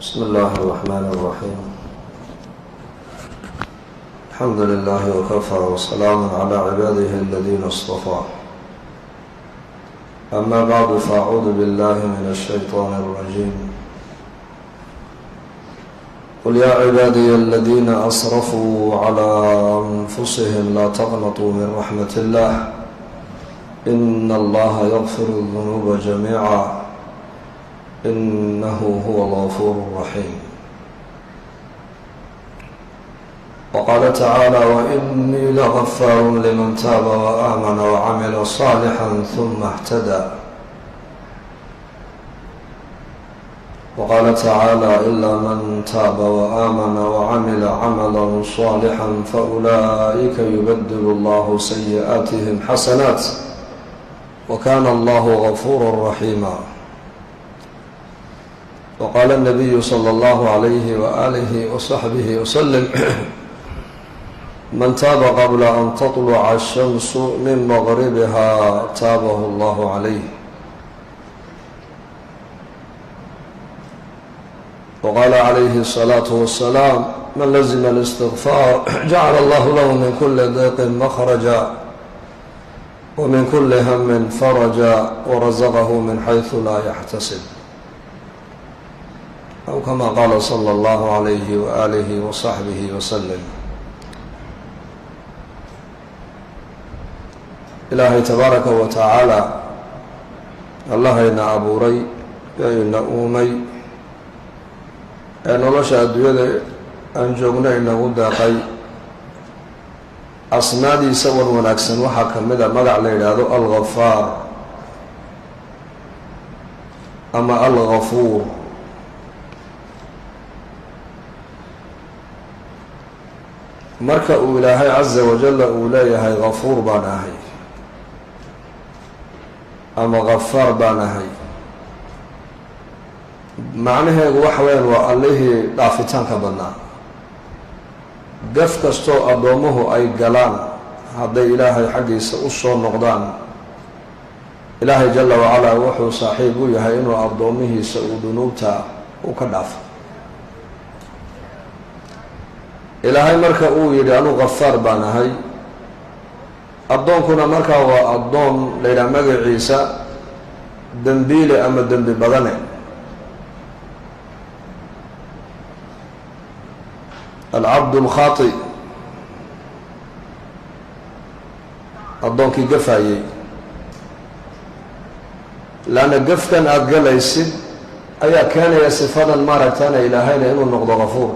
بسم الله الرحمن الرحيم. الحمد لله وكفى وسلام على عباده الذين اصطفى. أما بعد، فأعوذ بالله من الشيطان الرجيم. قل يا عبادي الذين أسرفوا على أنفسهم لا تقنطوا من رحمة الله إن الله يغفر الذنوب جميعا إنه هو الغفور الرحيم. وقال تعالى: وإني لغفار لمن تاب وآمن وعمل صالحا ثم اهتدى. وقال تعالى: إلا من تاب وآمن وعمل عملا صالحا فأولئك يبدل الله سيئاتهم حسنات وكان الله غفورا رحيما. وقال النبي صلى الله عليه وآله وصحبه وسلم: من تاب قبل أن تطلع الشمس من مغربها تابه الله عليه. وقال عليه الصلاة والسلام: من لزم الاستغفار جعل الله له من كل ضيق مخرجا ومن كل هم فرجا ورزقه من حيث لا يحتسب، أو كما قال صلى الله عليه وآله وصحبه وسلم. Ilaahay tabaaraka wa tacaala, Allahayna abuuray ee ina uumay ee nolosha adduunyada aan joogno inagu deeqay, asmaadiisa wan wanaagsan waxaa ka mid a magac la yidhaahdo Alghafaar ama Alghafuur. Marka uu Ilaahay caza wajalla uu leeyahay "Ghafuur baan ahay" ama "Ghafaar baan ahay", macnaheedu waxa weyaan waa Allihii dhaafitaanka badnaa. Gaf kastoo addoommuhu ay galaan, hadday Ilaahay xaggiisa u soo noqdaan, Ilaahay jala wacalaa wuxuu saaxiib u yahay inuu addoomihiisa uu dunuubta u ka dhaafo. Ilaahay marka uu yidhi "Anuu Ghafaar baan ahay", addoonkuna markaa waa addoon la yidhaha magaciisa dembiile ama dembi badane. Alcabd alkhaati, addoonkii gafaayey, laanna gafkan aada galaysid ayaa keenaya sifadan maaragtana Ilaahayna inuu noqdo Ghafuur.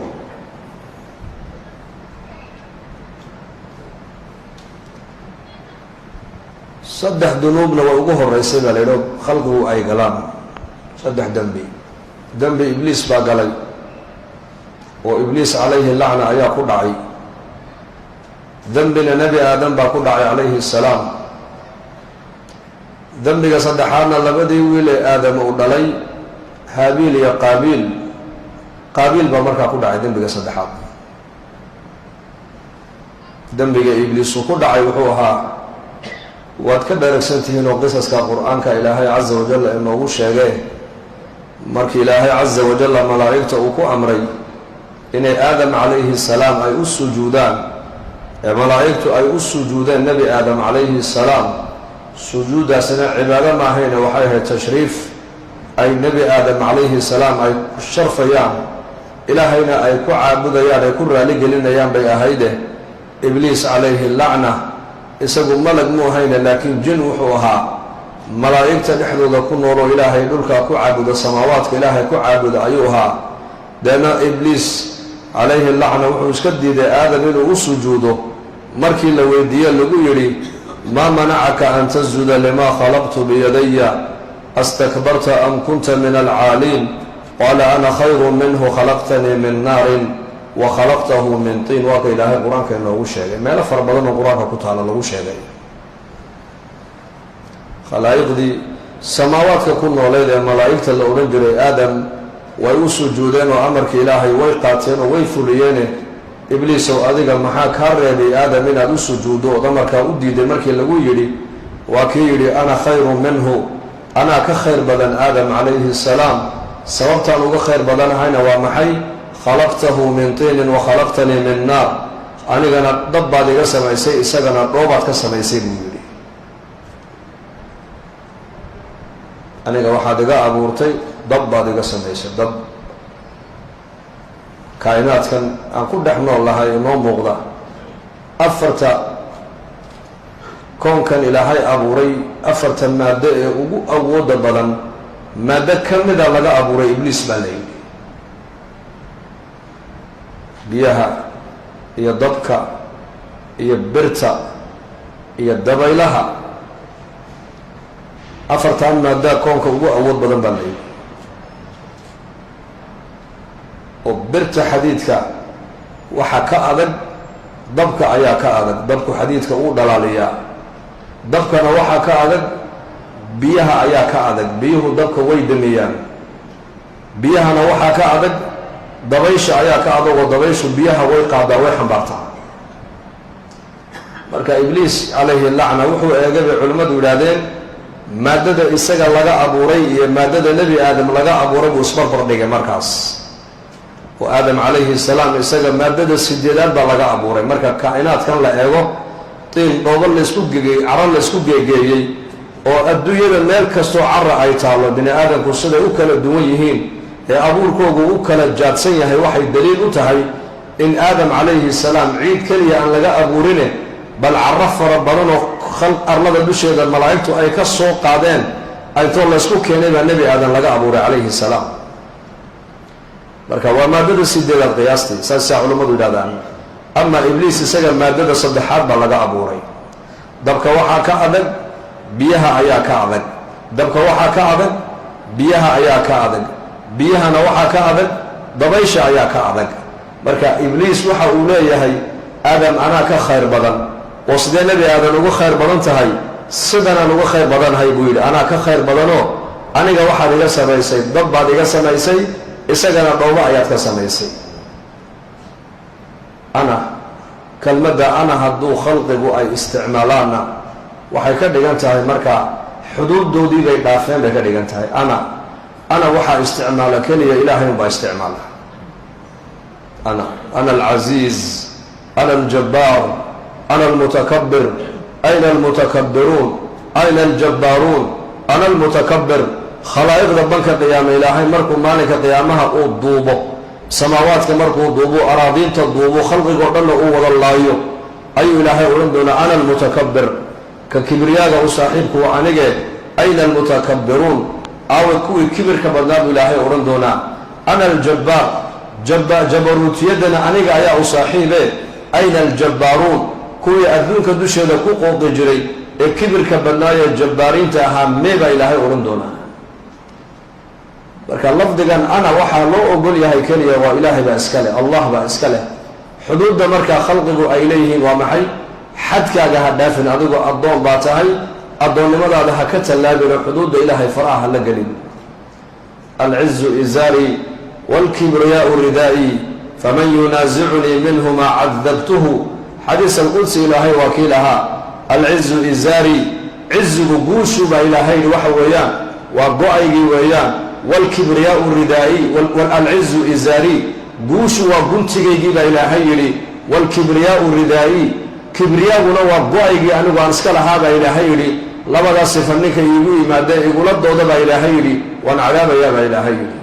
Saddex dunuubna waa ugu horeysay baa la yidhi khalqigu ay galaan, saddex dembi. Dembi Ibliis baa galay, oo Ibliis calayhi lacna ayaa ku dhacay. Dembina Nebi Aadam baa ku dhacay calayhi salaam. Dembiga saddexaadna labadii wiil ee Aadam uu dhalay, Haabiil iyo Qaabiil, Qaabiil baa markaa ku dhacay dembiga saddexaad. Dembiga Ibliisu ku dhacay wuxuu ahaa, waad ka dharagsan tihiin oo qisaska Qur-aanka Ilaahay caza wajalla inoogu sheegee, markii Ilaahay caza wajalla malaa'igta uu ku amray inay Aadam calayhi salaam ay u sujuudaan, ee malaa'igtu ay u sujuudeen Nebi Aadam calayhi salaam, sujuuddaasina cibaado maahayne, waxay ahayd tashriif ay Nebi Aadam calayhi salaam ay ku sharfayaan, Ilaahayna ay ku caabudayaan, ay ku raaligelinayaan bay ahayde. Ibliis calayhi lacna, isagu malag mu ahayne, laakiin jin wuxuu ahaa malaa'igta dhexdooda ku nooloo Ilaahay dhulkaa ku caabuda, samaawaadka Ilaahay ku caabuda ayuu ahaa. Deena Ibliis calayhi lacna wuxuu iska diiday Aadam inuu u sujuudo. Markii la weydiiye lagu yidhi: "Maa manacaka an tasjuda limaa khalaqtu biyadaya? Astakbarta am kunta min alcaaliin? Qaala: ana khayru minhu, khalaqtanii min naarin wa khalaqtahu min tiin." Waa ka Ilaahay Qur-aanka inoogu sheegay, meelo fara badan oo Qur-aanka ku taala lagu sheegay. Khalaa'iqdii samaawaadka ku nooleyd ee malaa'igta la odhan jiray, Aadam way u sujuudeen oo amarka Ilaahay way qaateen oo way fuliyeene, "Ibliisow, adiga maxaa kaa reebay Aadam inaad u sujuuddo ood amarkaa u diiday?" markii lagu yidhi, waa kii yidhi: "Ana khayru minhu, anaa ka khayr badan Aadam calayhi salaam." Sababtaan uga khayr badanahayna waa maxay? Khalaqtahu min tiinin wa khalaqtanii min naar. Anigana dab baad iga samaysay, isagana dhoobaad ka samaysay buu yidhi. Aniga waxaad iga abuurtay dab baad iga samaysay, dab. Kaa'inaadkan aan ku dhex nool lahay inoo muuqda, afarta koonkan Ilaahay abuuray, afarta maaddo ee ugu awooda badan, maaddo ka mida laga abuuray Ibliis baa la yidhi. Biyaha iyo dabka iyo birta iyo dabaylaha, afartan maaddaa koonka ugu awood badan baa la yidhi. Oo birta xadiidka waxaa ka adag dabka ayaa ka adag, dabku xadiidka uu dhalaaliyaa. Dabkana waxaa ka adag biyaha ayaa ka adag, biyuhu dabka way damiyaan. Biyahana waxaa ka adag dabaysha ayaa ka adag, oo dabayshu biyaha way qaadaa, way xambaartaa. Marka Ibliis calayhi lacna wuxuu eegay bay culimmadu yidhaahdeen, maaddada isaga laga abuuray iyo maaddada Nebi Aadam laga abuuray buu isbarbar dhigay markaas. Oo Aadam calayhi salaam isaga maaddada sideedaad baa laga abuuray. Marka kaa'inaadkan la eego, tiin dhoobo laysku gegey, caro laysku geegeeyey, oo adduunyada meel kastoo cara ay taallo, bini aadamku siday u kala duwan yihiin ee abuurkoogu u kala jaadsan yahay, waxay daliil u tahay in Aadam calayhi salaam ciid keliya aan laga abuurine, bal caro fara badanoo arlada dusheeda malaa'igtu ay ka soo qaadeen aytoo laysku keenay baa Nebi Aadam laga abuuray calayhi salaam. Marka waa maaddada sideedaad qiyaastii, saasaa culammadu yidhahdaan. Ama Ibliis isaga maaddada saddexaad baa laga abuuray. Dabka waxaa ka adag biyaha ayaa ka adag, dabka waxaa ka adag biyaha ayaa ka adag, biyahana waxaa ka adag dabaysha ayaa ka adag. Marka Ibliis waxa uu leeyahay, Aadam anaa ka khayr badan. Oo sidee Nebi Aadan uga khayr badan tahay? Sidanaan uga khayr badanhay buu yidhi, anaa ka khayr badanoo aniga waxaad iga samaysay dab baad iga samaysay, isagana dhoobo ayaad ka samaysay. Ana, kelmadda ana hadduu khalqigu ay isticmaalaanna, waxay ka dhigan tahay marka xuduuddoodii bay dhaafeen bay ka dhigan tahay. Ana waxaa isticmaala keliya Ilaahay unbaa isticmaala. Ana alcasiiz, ana aljabbaar, ana almutakabir, ayna almutakabiruun, ayna aljabbaaruun, ana almutakabir. Khalaa'iqda banka qiyaama Ilaahay markuu maalinka qiyaamaha uu duubo samaawaadka, markuu duubo araadiinta, duubo khalqigoo dhanna uu wada laayo, ayuu Ilaahay odhan doonaa: "Ana almutakabir, ka kibriyaaga u saaxiibku waa anige, ayna almutakabiruun?" Aawe kuwii kibirka badnaa buu Ilaahay odhan doonaa. "Ana aljabbaar, jabaruutiyaddana aniga ayaa u saaxiibe, ayna aljabbaaruun?" Kuwii adduunka dusheeda ku qooqi jiray ee kibirka badnaayee jabbaariinta ahaa mee baa Ilaahay odhan doonaa. Marka lafdigan ana waxaa loo ogol yahay keliya waa Ilaahay baa iska leh, Allah baa iska leh. Xuduudda markaa khalqigu ay leeyihiin waa maxay? Xadkaaga ha dhaafin, adigu addoon baa tahay, addoonnimadaada ha ka tallaabino, xuduudda Ilaahay faraha ha la gelin. "Alcizu izaari waalkibriyaau ridaa'i, faman yunaasicunii minhumaa cadabtuhu." Xadiis alqudsi Ilaahay waa kii lahaa: "Alcizu izaari", cizigu guushu baa Ilaahay yidhi, waxa weeyaan waa go-aygii weeyaan. "Waalkibriyaau ridaa'i", "Alcizu izaari", guushu waa guntigaygii baa Ilaahay yidhi. "Waalkibriyaau ridaa'i", kibriyaaguna waa go-aygii anigu aan iska lahaa baa Ilaahay yidhi. Labadaas sifa ninka iigu yimaadee igula dooda baa Ilaahay yidhi, waan cadaabayaa baa Ilaahay yidhi.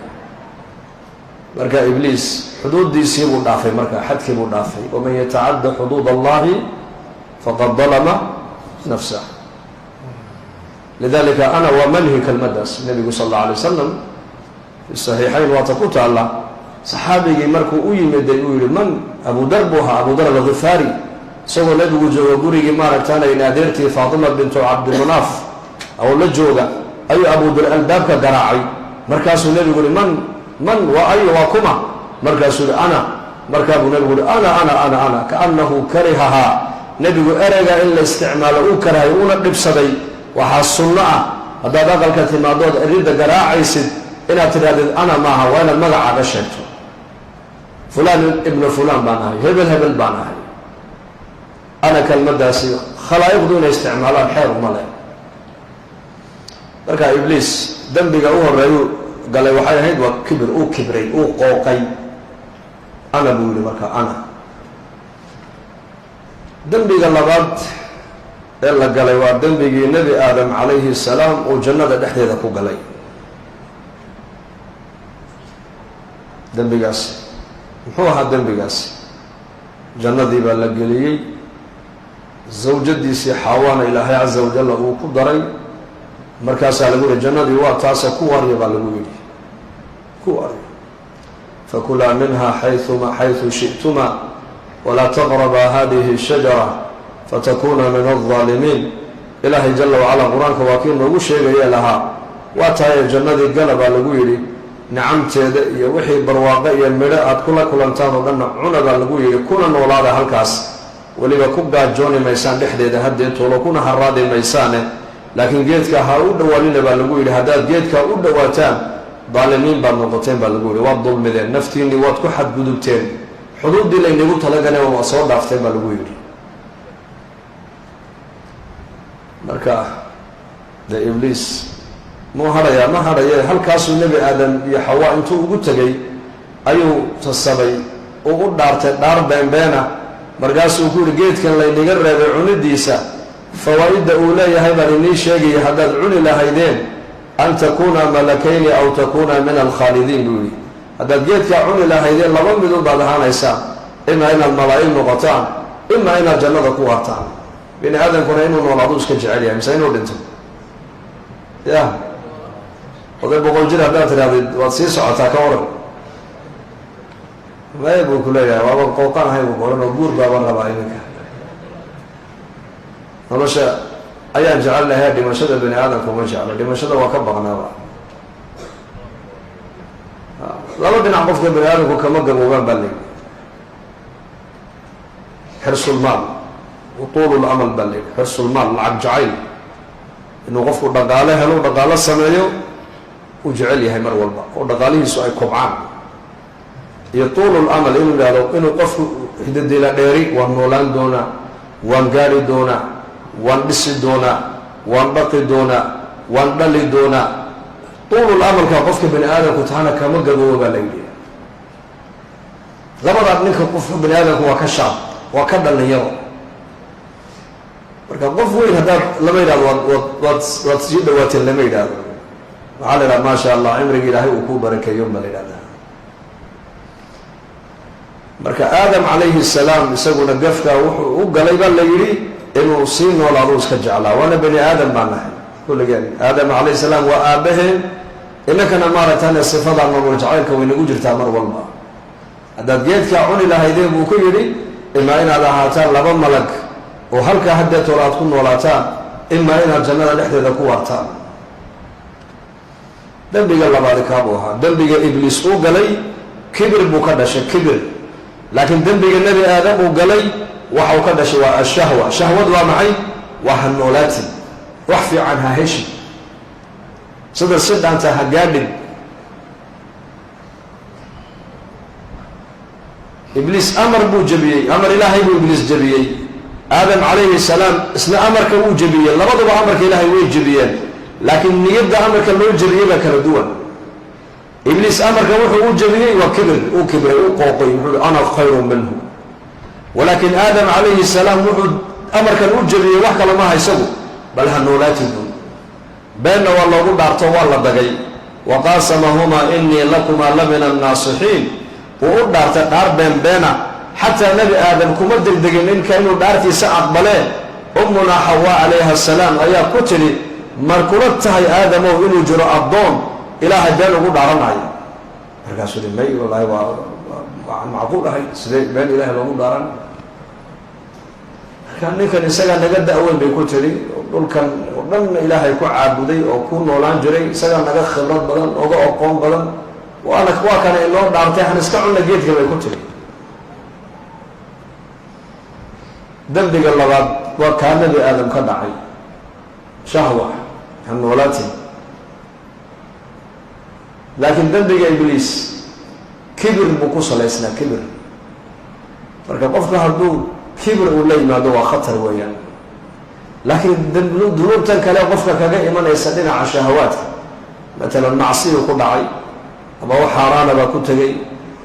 Marka Ibliis xuduuddiisii buu dhaafay, marka xadkii buu dhaafay. "Waman yatacadda xuduud allahi faqad dalama nafsah." Lidalika ana waa manhi kelmaddaas. Nebigu sal alla alay wasalam fi saxiixayn waata ku taalla, saxaabigii markuu u yimiday uu yihi man, Abu Dar buu ahaa, Abu Dar Alghifaari, isagoo Nebigu joogo gurigii maaragtaanay adeertii Faatima bintu Cabdimunaaf oo la jooga, ayuu Abu Dar albaabka garaacay. Markaasuu Nebigu yihi: "Man, man waa ayo, waa kuma?" Markaasuu yihi: "Ana." Markaa buu Nebigu yihi: "Ana, ana, ana, ana." Kaannahu karihahaa, Nebigu ereyga in la isticmaalo uu karahay, uuna dhibsaday. Waxaa sunno ah haddaad aqalka timaadood eridda garaacaysid inaad tidhahdid ana maaha, waa inaad magacaaga sheegto: "Fulaan ibnu fulaan baan ahay, hebel hebel baan ahay." Ana kelmaddaasi khalaa'iqdu inay isticmaalaan xeer uma leh. Marka Ibliis dembiga u horeeyu galay waxay ahayd waa kibir, uu kibray, uu qooqay. Ana buu yihi marka ana. Dembiga labaad ee la galay waa dembigii Nebi Aadam calayhi salaam uu jannada dhexdeeda ku galay. Dembigaasi muxuu ahaa? Dembigaasi jannadii baa la geliyey, zawjadiisii Xaawaana Ilaahay caza wajalla uu ku daray. Markaasaa lagu yihi jannadii waa taase ku waarya baa lagu yidhi, ku waarya. Fakulaa minha xayuma xaysu shi'tuma walaa taqrabaa hadihi shajara fatakuna min aldaalimiin. Ilaahay jala wacalaa qur-aanka waa kii noogu sheegaya lahaa, waa tahaye jannadii gala baa lagu yidhi, nicamteeda iyo wixii barwaaqo iyo midho aada kula kulantaan oo dhanna cuna baa lagu yidhi, kuna noolaada halkaas, weliba ku gaajooni maysaan dhexdeeda haddee toolo, kuna haraadi maysaane, laakiin geedka ha u dhawaanina baa lagu yidhi. Haddaad geedka u dhawaataan daalimiin baad noqoteen baa lagu yidhi, waad dulmideen naftiinnii, waad ku xadgudubteen xuduuddii laynagu talagaleen, waa soo dhaafteen baa lagu yidhi. Marka dee Ibliis muu hadhayaa? Ma hadhaye. Halkaasuu Nebi Aadam iyo Xawaa intuu ugu tegay ayuu tasabay, uu u dhaartay dhaar beenbeena. Markaasuu ku yihi geedkan laynaga reebay cunidiisa fawaa-idda uu leeyahay baan inii sheegaya, haddaad cuni lahaydeen an takuuna malakayni aw takuuna min alkhaalidiin buu yihi. Haddaad geedkaa cuni lahaydeen laba midood baad ahaanaysaan, imaa inaad malaa'ig noqotaan, imaa inaad jannada ku waartaan. Bini aadamkuna inuu noolaadu iska jecel yahay mise inuu dhinto? Ya oday 100 jir haddaad tidhahdid waad sii socotaa, ka waran? Maya buu ku leeyahay, waaban qooqanahay buu koran oo guur baaban rabaa iminka. Nolosha ayaan jecel lahay, dhimashada bani aadamka ma jeclo, dhimashada waa ka baqnaaba. Laba dhinac qofka bani aadamku kama gaboobaan baa layidhi, xirsulmaal wa tuulu lamal baa layidhi. Xirsulmaal, lacag jacayl, inuu qofku dhaqaale helo, dhaqaalo sameeyo uu jecel yahay mar walba oo dhaqaalihiisu ay kobcaan, iyo tuulul amal, inuu yidhahdo inuu qofku hidadila dheeri, waan noolaan doonaa, waan gaari doonaa, waan dhisi doonaa, waan dhaqi doonaa, waan dhali doonaa. Tuulul amalka qofka bani aadamku taana kama gaboobo baa la yidhi. Labadaa ninka qofka bani aadamku waa ka shaab, waa ka dhalinyaro. Marka qof weyn haddaad lama yidhahdo waad waad waad waad sii dhawaateen, lama yidhaahdo. Waxaa la yidhaha maasha Allah, cimriga Ilaahay uu kuu barakeeyo ba la yidhahdaa. Marka Aadam calayhi salaam isaguna gafka wuxuu u galay baa la yidhi inuu sii noolaaduu iska jeclaa, waana bani aadam baa nahay kulligeen. Aadam calayhi salaam waa aabaheen, innakana maaragtane sifadaa nolol jacaylka way nagu jirtaa mar walba. Haddaad geedkaa cuni lahaydeen buu ku yidhi, imaa inaad ahaataan laba malag oo halkaa haddeetool aad ku noolaataan, imaa inaad jannada dhexdeeda ku waartaan. Dembiga labaadi kaabuu ahaa. Dembiga Ibliis uu galay kibir buu ka dhashay, kibir. Laakiin dembiga Nebi Aadam uu galay waxau ka dhashay waa ashahwa. Shahwad waa maxay? Waa ha noolaati, wax fiican ha heshi, sida si dhaanta ha gaadhin. Ibliis amar buu jebiyey, amar Ilaahay buu Ibliis jebiyey. Aadam calayhi salaam isna amarka wuu jebiyey. Labaduba amarka Ilaahay way jebiyeen, laakiin niyadda amarka loo jebiyey baa kala duwan. Ibliis amarka wuxuu u jebiyey waa kibir, uu kibray, uu qooqay, wuxuu ana khayru minhu. Walaakin Aadam calayhi salaam wuxuu amarkan u jebiyey wax kale maaha isagu, bal ha noolaati buun. Beenna waa loogu dhaarto, waa la dagay. Wa qaasamahumaa inii lakumaa la min annaasixiin, wuu u dhaartay dhaar beenbeena. Xataa Nebi Aadam kuma degdegin ninka inuu dhaartiisa aqbalee. Ummunaa Xawaa calayha asalaam ayaa ku tidhi, mar kula tahay Aadamow inuu jiro addoon Ilaahay been ugu dhaaranayo? Markaasuu hi may, wallaahi waa macquul ahay, sidee been Ilahay loogu dhaaran? Marka ninkan isagaa naga da-weyn bay ku tidhi, dhulkan oo dhanna Ilaahay ku caabuday oo ku noolaan jiray, isagaa naga khibrad badan, oga aqoon badan, waana waa kana inoo dhaartay, han iska cunna geedka bay ku tidhi. Dembiga labaad waa kaa Nebi Aadam ka dhacay, shahwa ha noolaati. Laakiin dembiga Ibliis kibir buu ku salaysnaa, kibir. Marka qofka hadduu kibir uu la yimaado waa khatar weeyaan. Laakiin dunuubtan kale qofka kaga imanaysa dhinaca shahawaadka Matalan macsiyuu ku dhacay, ama wax xaaraana baa ku tegey,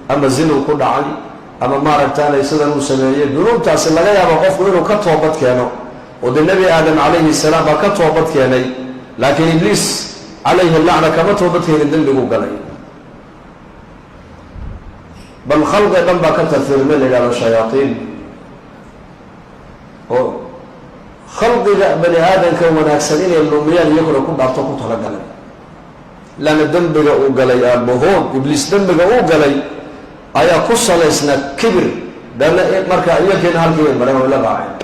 ama zinuu ku dhacay, ama maaragtaanay sidan uu sameeyey. Dunuubtaasi laga yaabo qofku inuu ka toobad keeno, oo dee Nebi Aadam calayhi salaam baa ka toobad keenay, laakiin Ibliis calayhi lacna kama toobad keenin dembiguu galay. Bal khalqi dhan baa ka tafirmay, la yidhahdo shayaatiin, oo khalqiga bani aadamka wanaagsan inay lumiyaan iyaguna ku dhaarto ku talagalay. Laanna dembiga uu galay aabahood Ibliis, dembiga uu galay ayaa ku salaysnaa kibir. Dana marka iyakiina halkii bay mareen, way la raaceen.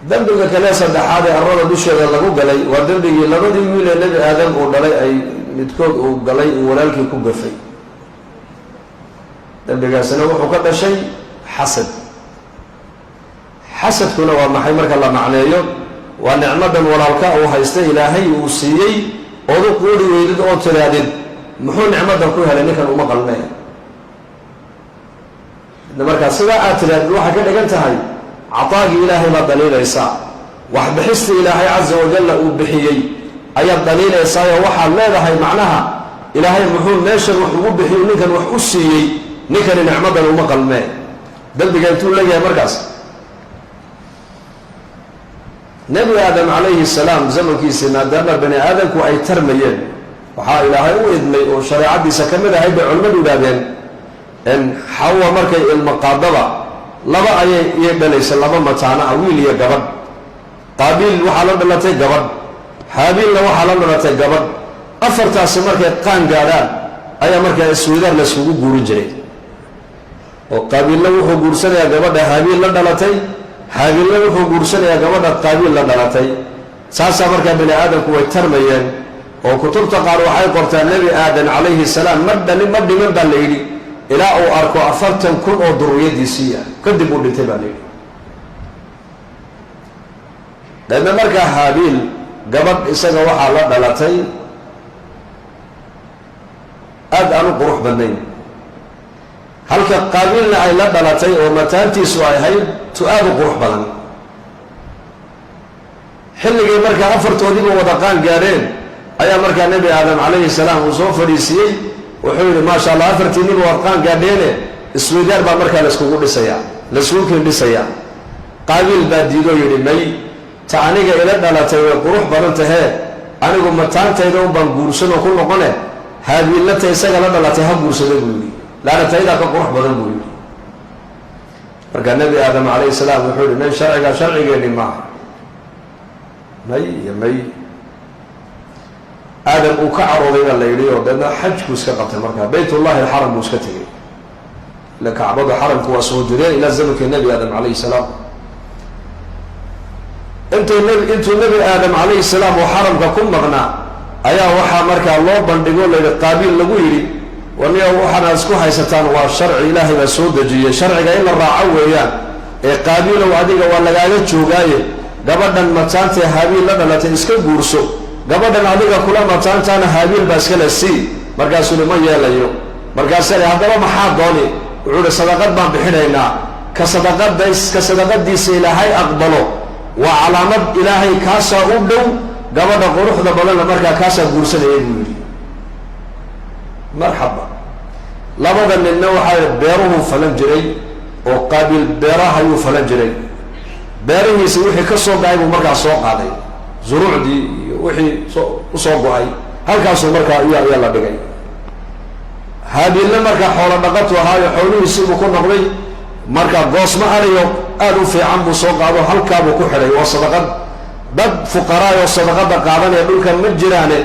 Dembiga kale saddexaad ee arlada dusheeda lagu galay waa dembigii labadii wiil ee Nebi Aadam uu dhalay ay midkood uu galay, uu walaalkii ku gafay. Dembigaasina wuxuu ka dhashay xasad. Xasadkuna waa maxay marka la macneeyo? Waa nicmadan walaalka uu haysta Ilaahay uu siiyey ood u quuri weydid oo tiraadid, "Muxuu nicmadan ku helay ninkan? Uma qalmee." Markaa sidaa aad tiraadid, waxay ka dhigan tahay cataagii Ilaahay baad daliilaysaa, waxbixista Ilaahay casa wajalla uu bixiyey ayaad daliilaysaayo. Waxaad leedahay macnaha, "Ilaahay muxuu meeshan wax ugu bixiyu, ninkan wax u siiyey? Ninkani nicmadan uma qalmee." Dembiga intuu leeyahay markaas, Nebi Aadam calayhi salaam zamankiisii, maadaama bani aadamku ay tarmayeen, waxaa Ilaahay u idmay oo shareecadiisa ka mid ahayd bay culimmadu yidhahdeen, Xawa markay ilmo qaadaba laba ayay iyay dhalaysa, laba mataana ah, wiil iyo gabadh. Qaabiil waxaa la dhalatay gabadh, Haabiilna waxaa la dhalatay gabadh. Afartaasi markay qaan gaadhaan ayaa markaa isweydaar layskugu guurin jiray, oo Qaabiilna wuxuu guursanayaa gabadha Haabiil la dhalatay, Haabiilna wuxuu guursanayaa gabadha Qaabiil la dhalatay. Saasaa markaa bani aadamku way tarmayeen, oo kutubta qaar waxay qortaa Nebi Aadan calayhi salaam ma dhalin, ma dhiman baa la yidhi, ilaa uu arko 40,000 oo dururiyadiisiiya, kadib uu dhintay baa la yidhi. Deedna markaa Haabiil gabadh isaga waxaa la dhalatay aada aan u qurux badnayn, halka Qaabiilna ay la dhalatay oo mataantiisu ay ahayd tu aada u qurux badan. Xilligay markaa afartoodiiba wada qaan gaadheen ayaa markaa Nebi Aadam calayhi salaam uu soo fadhiisiiyey. Wuxuu yidhi, "Maasha Allah, afartiiniba waad qaan gaadheene, isweydaar baa markaa layskugu dhisayaa, layskugu kin dhisayaa." Qaabiil baa diidoo yidhi, "May, ta aniga ila dhalatay way qurux badan tahee, anigu mataantayda un baan guursanoo ku noqone, Haabiilla ta isaga la dhalatay ha guursada," buu yidhi, "laana taydaa ka qurux badan," buu yidhi. Marka Nebi Aadam calayhi salaam wuxuu yihi, "May, sharcigaa sharcigeenni maaha, may iyo may." Aadam uu ka carooday baa la yidhi, oo deedna xajkuu iska qabtay. Markaa Baytullahi alxaram buu iska tegey, ila Kacbadu xaramku waa soo jireen ilaa zamankii Nebi Aadam calayhi salaam. Intuu Nebi Aadam calayhi salaam uu xaramka ku maqnaa ayaa waxaa markaa loo bandhigo layidhi, Qaabiil lagu yidhi, "Warniya, waxaana isku haysataan waa sharci Ilaahay baa soo dejiyey, sharciga in la raaco weeyaan. Ee Qaabiilow, adiga waa lagaaga joogaaye, gabadhan mataantee Haabiil la dhalatay iska guurso, gabadhan adiga kula mataantaana Haabiil baa iskale sii." Markaasuu hi, "Ma yeelayo." Markaasa, "Haddaba maxaa dooni?" Wuxuu ihi, "Sadaqad baan bixinaynaa, ka sadaqadiisa Ilaahay aqbalo waa calaamad Ilaahay kaasaa u dhow, gabadha quruxda badanna markaa kaasaa guursanaya," buu yidhi. Marxaba. Labada ninna waxaa beeruhuu falan jiray, oo Qaabiil beerahayuu falan jiray. Beerihiisi wixii ka soo go-ay buu markaa soo qaaday, zuruucdii iyo wixii soo usoo go-ay halkaasuu markaa iya la dhigay. Haabiilna markaa xoolo dhaqatu ahaayo, xoolihiisiibuu ku noqday. Marka goosmo ariyo aada u fiican buu soo qaado, halkaabuu ku xidhay. Waa sadaqad. Dad fuqaraay oo sadaqada qaadanaya dhulkan ma jiraane,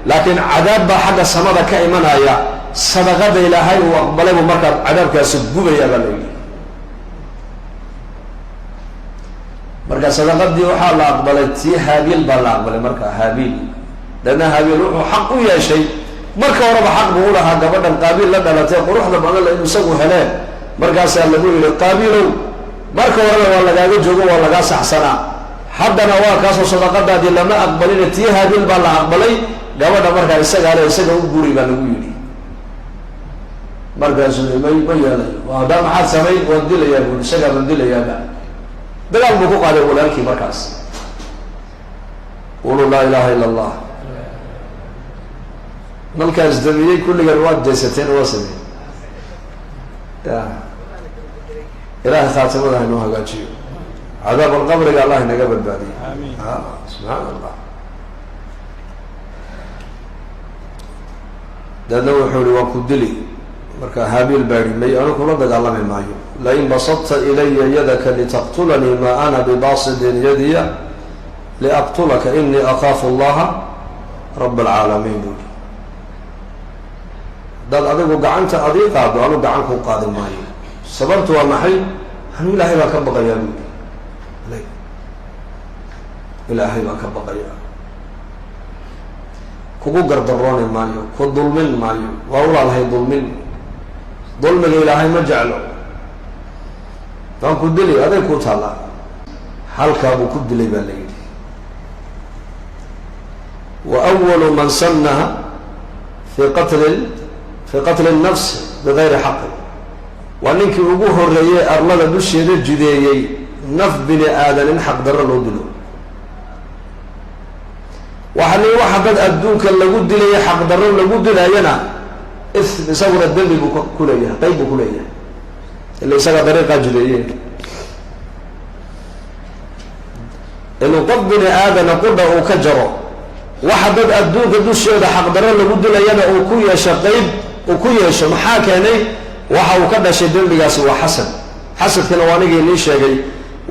laakiin cadaab baa xagga samada ka imanaya. Sadaqada Ilaahay uu aqbalay buu markaa cadaabkaasi gubaya baa la yidhi. Marka sadaqadii waxaa la aqbalay tii Haabiil baa la aqbalay. Marka Haabiil, deedna Haabiil wuxuu xaq u yeeshay, marka horeba xaq buu u lahaa gabadhan Qaabiil la dhalatay quruxda badan la inuu isagu heleen. Markaasaa lagu yidhi, "Qaabiilow, marka horena waa lagaaga joogo, waa lagaa saxsanaa, haddana waa kaasoo sadaqadaadii lama aqbalina, tii Haabiil baa la aqbalay, gabadha markaa isagaa le, isaga u guri," baa lagu yidhi. Markaasuu, "May, ma yeelayo." "Haddaa maxaad samayn?" "Waan dilayaa," bui, "isagaa baan dilayaaba." Dagaal buu ku qaaday walaalkii. Markaas quluu laa ilaha ila Allah. Nalkaa isdamiyey kulligan waad jeesateen, waa sameeyey. Ya Ilahay khaatimada hainoo hagaajiyo, cadaab alqabriga Allah inaga badbaadiyo. Subxaan Allah. Daedna wuxuu yihi waan ku dili. Marka Haabiil baa yihi may, anu kula dagaalami maayo. Lain basadta ilaya yadaka litaqtulanii ma ana bibasidin yadiya liaqtulaka inii akaafu allaha rab alcaalamiin buui. Haddaad adigu gacanta adii qaado, anu gacan kuu qaadi maayo. Sababtu waa maxay? Anu Ilaahay baan ka baqayaa buui, Ilaahay baan ka baqayaa, kugu gardarooni maayo, ku dulmin maayo. Waa walaalahay dulmin, dulmiga Ilaahay ma jeclo. Waan ku dili, aday kuu taallaa. Halkaa buu ku dilay baa la yidhi. Wa awalu man sannaha fi qatli الnafs bigayri xaqin, waa ninkii ugu horeeyey arlada dusheeda jideeyey naf bini aadan in xaq darro loo dilo. Waxa li waxa dad adduunka lagu dilaya xaq darro lagu dilayana, isaguna dembi buu ku leeyahay, qayb buu ku leeyahay, ila isagaa dariiqaa jideeye. Inuu qof bini aadana qudha uu ka jaro, waxa dad adduunka dusheeda xaqdarro lagu dilayana uu ku yeesho, qeyb uu ku yeesho, maxaa keenay? Waxa uu ka dhashay dembigaasi waa xasad. Xasadkana waa anigii nii sheegay,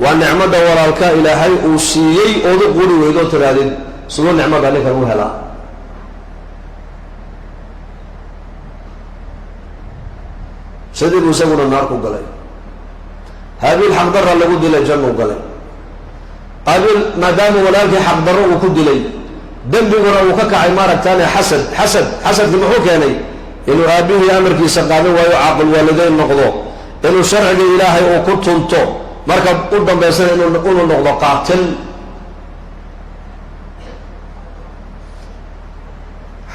waa nicmada walaalka Ilaahay uu siiyey ood u quri weydo, tiraadid siduu nicmada ninkan u helaa. Sidii buu isaguna naar ku galay. Haabiil xaqdarra lagu dilay, jannuu galay. Qaabiil maadaama walaalkii xaqdarro uu ku dilay, dembiguna uu ka kacay, maaragtaane xasad. Xasadki muxuu keenay? Inuu aabihii amarkiisa qaadan waayo, caaqil waalideyn noqdo, inuu sharciga Ilaahay uu ku tunto, marka u dambaysana inuu noqdo qaatil.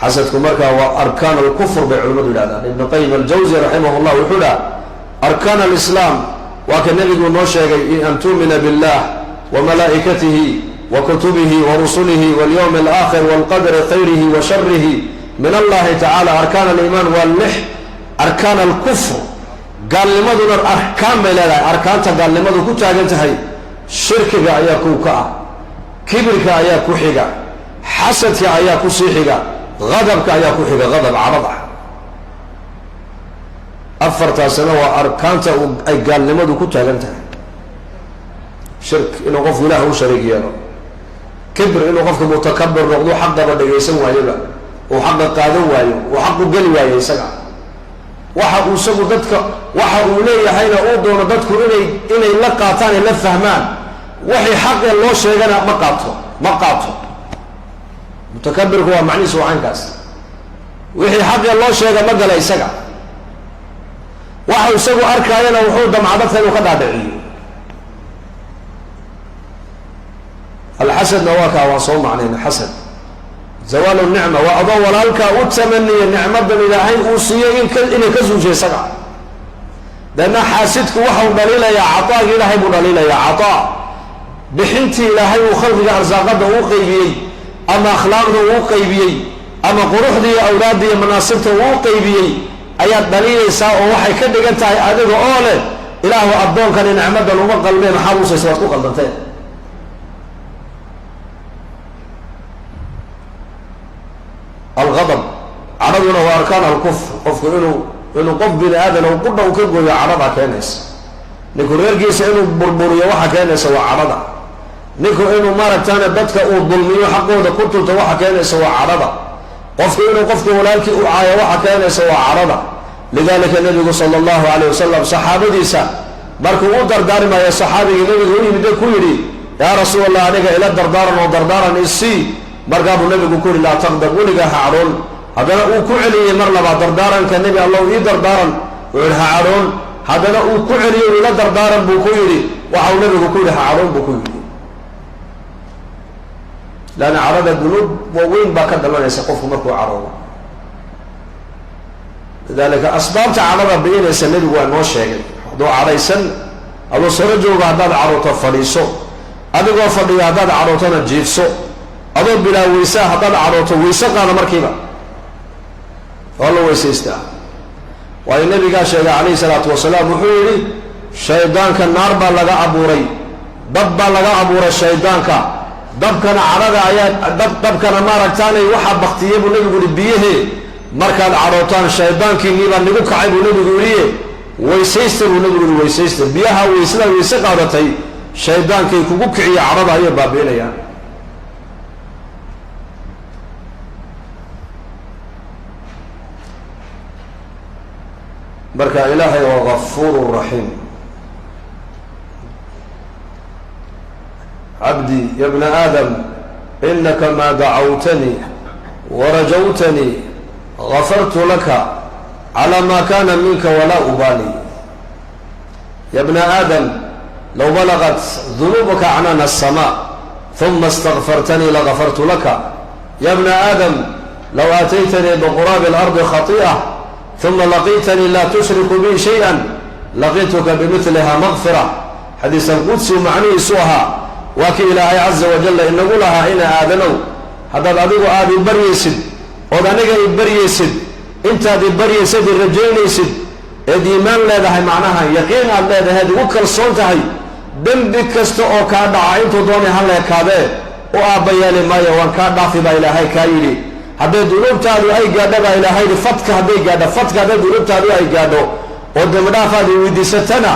Xasadku markaa waa arkaan alkufr bay culimadu yidhahdaan. Ibn Qayim Aljawzi raximah llah wuxuu dhaha arkaan alislaam waa ka nebigu noo sheegay, an tu'mina billah wa malaa'ikatihi wa kutubihi wa rusulihi walyawmi alaakhir walqadri khayrihi wa sharihi min allahi tacala. Arkaan aliimaan waa lix. Arkaan alkufr, gaalnimaduna arkaan bay leedahay. Arkaanta gaalnimadu ku taagan tahay, shirkiga ayaa kow ka ah, kibirka ayaa ku xiga, xasadka ayaa ku sii xiga, gadabka ayaa ku xiga, gadab cadhad ah. Afartaasina waa arkaanta ay gaalnimadu ku taagan tahay. Shirk inuu qofku Ilaah u shariig yeelo, kibir inuu qofka mutakabir noqdo, xaqaba dhagaysan waayoba, uu xaqa qaadan waayo, uu xaqu geli waayo isaga, waxa uu isagu dadka waxa uu leeyahayna uu doono dadku inay la qaataan ay la fahmaan, waxay xaqee loo sheegana ma qaato, ma qaato. Mutakabirku waa macnihiisu waa caynkaas, wixii xaqee loo sheega ma gala isaga, waxau isagu arkaayana wuxuu damca dadka inuu ka dhaadhiciyo. Alxasadna waa kaa, waan soo macnayna. Xasad zawaalu nicma, waa adoo walaalkaa u tamaniya nicmadan Ilaahay uu siiyey inay ka zuushay isaga. Deedna xaasidku waxau dhaliilayaa cataagii Ilaahay buu dhaliilayaa, cataa bixintii Ilaahay uu khalqiga arsaaqada uu qaybiyey, ama akhlaaqda uu qaybiyey, ama quruxdii iyo awlaadda iyo manaasibta uu qaybiyey ayaad dhaliilaysaa, oo waxay ka dhigan tahay adiga oo leh Ilaahu addoonkani nicmadan uma qalmee, maxaad usaysa? Waad ku qaldanteen. Algadab, cadhaduna waa arkaan alkufr. Qofku inuu qof bini aadan u qudha u ka gooyo cadhada keenaysa. Ninku reerkiisa inuu burburiyo waxa keenaysa waa cadhada. Ninku inuu maaragtaane dadka uu dulmiyo, xaqooda ku tunto, waxa keenaysa waa cadhada. Qofku inuu qofka walaalkii u caayo waxa keenaysa waa cadhada. Lidalika nabigu sala allahu alayh wasalam saxaabadiisa markuu u dardaarmayo, saxaabigii nabiga u yimid ku yidhi yaa rasuul Allah, aniga ila dardaaran oo dardaaran isii. Markaa buu nabigu ku yihi laa taqdab, weligaa ha cadhoon. Haddana uu ku celiyey mar labaad dardaaranka, nebi Allahu ii dardaaran. Wuxuu yihi ha cadhoon. Haddana uu ku celiyey ila dardaaran buu ku yidhi. Waxau nabigu ku yidhi ha cadhoon buu ku yidhi, leanna cadhada dunuub waaweyn baa ka dhalanaysa qofku markuu cadhoodo. Lidalika asbaabta cadhada biinaysa nebigu waa noo sheegay. Hadduu cadhaysan, adoo saro jooga haddaad cadhooto fadhiiso, adigoo fadhiya haddaad cadhootona jiifso, adoo bilaa weysaa haddaad cadhooto weyse qaada markiiba. Waa la weysaystaa. Waayo nabigaa sheegay calayhi salaatu wasalaam, wuxuu yidhi shaydaanka naar baa laga abuuray, dab baa laga abuuray shaydaanka, dabkana cadhada ayaa dab, dabkana maaragtaanay waxaa baktiyey buu nabigu yihi biyahee. Markaad cadhootaan shaydaankiinii baa nigu kacay buu nabigu yidhiye, weysaysta buu nabigu yihi, weysaysta. Biyaha weysada weyse qaadatay shaydaankay kugu kiciya cadhada ayay baabi'inayaan. Marka ilaahay waa gafuur raxiim. Cabdii ya bna aadam, inaka maa dacawtanii warajawtanii gafartu laka calى ma kana minka walaa ubaali. Ya bna aadam, low balagat dunuubuka acnaana الsama uma اstakfartanii lagafartu laka. Ya bna aadam, low aataytanii biquraabi اlardi khatiئة uma laqiitanii laa tushriku bi shayئa laqiituka bimiliha maqfira. Xadiis alqudsi macnihiisu ahaa waa kii ilaahay caza wajalla inagu lahaa: ina aadanow, haddaad adigu aada i baryaysid ood aniga i baryaysid, intaad i baryaysad i rajaynaysid, eed iimaan leedahay, macnaha yaqiin aad leedahay, eed igu kalsoon tahay, dembi kasta oo kaa dhaca intuu doonay ha leekaadee u aabbayeeli maayo, waan kaa dhaafi baa ilaahay kaa yidhi. Hadday dunuubtaadu ay gaadho baa ilaahay yidhi fadka, hadday gaadho fadka, hadday dunuubtaadu ay gaadho oo dembi dhaafaad i weydiisatana,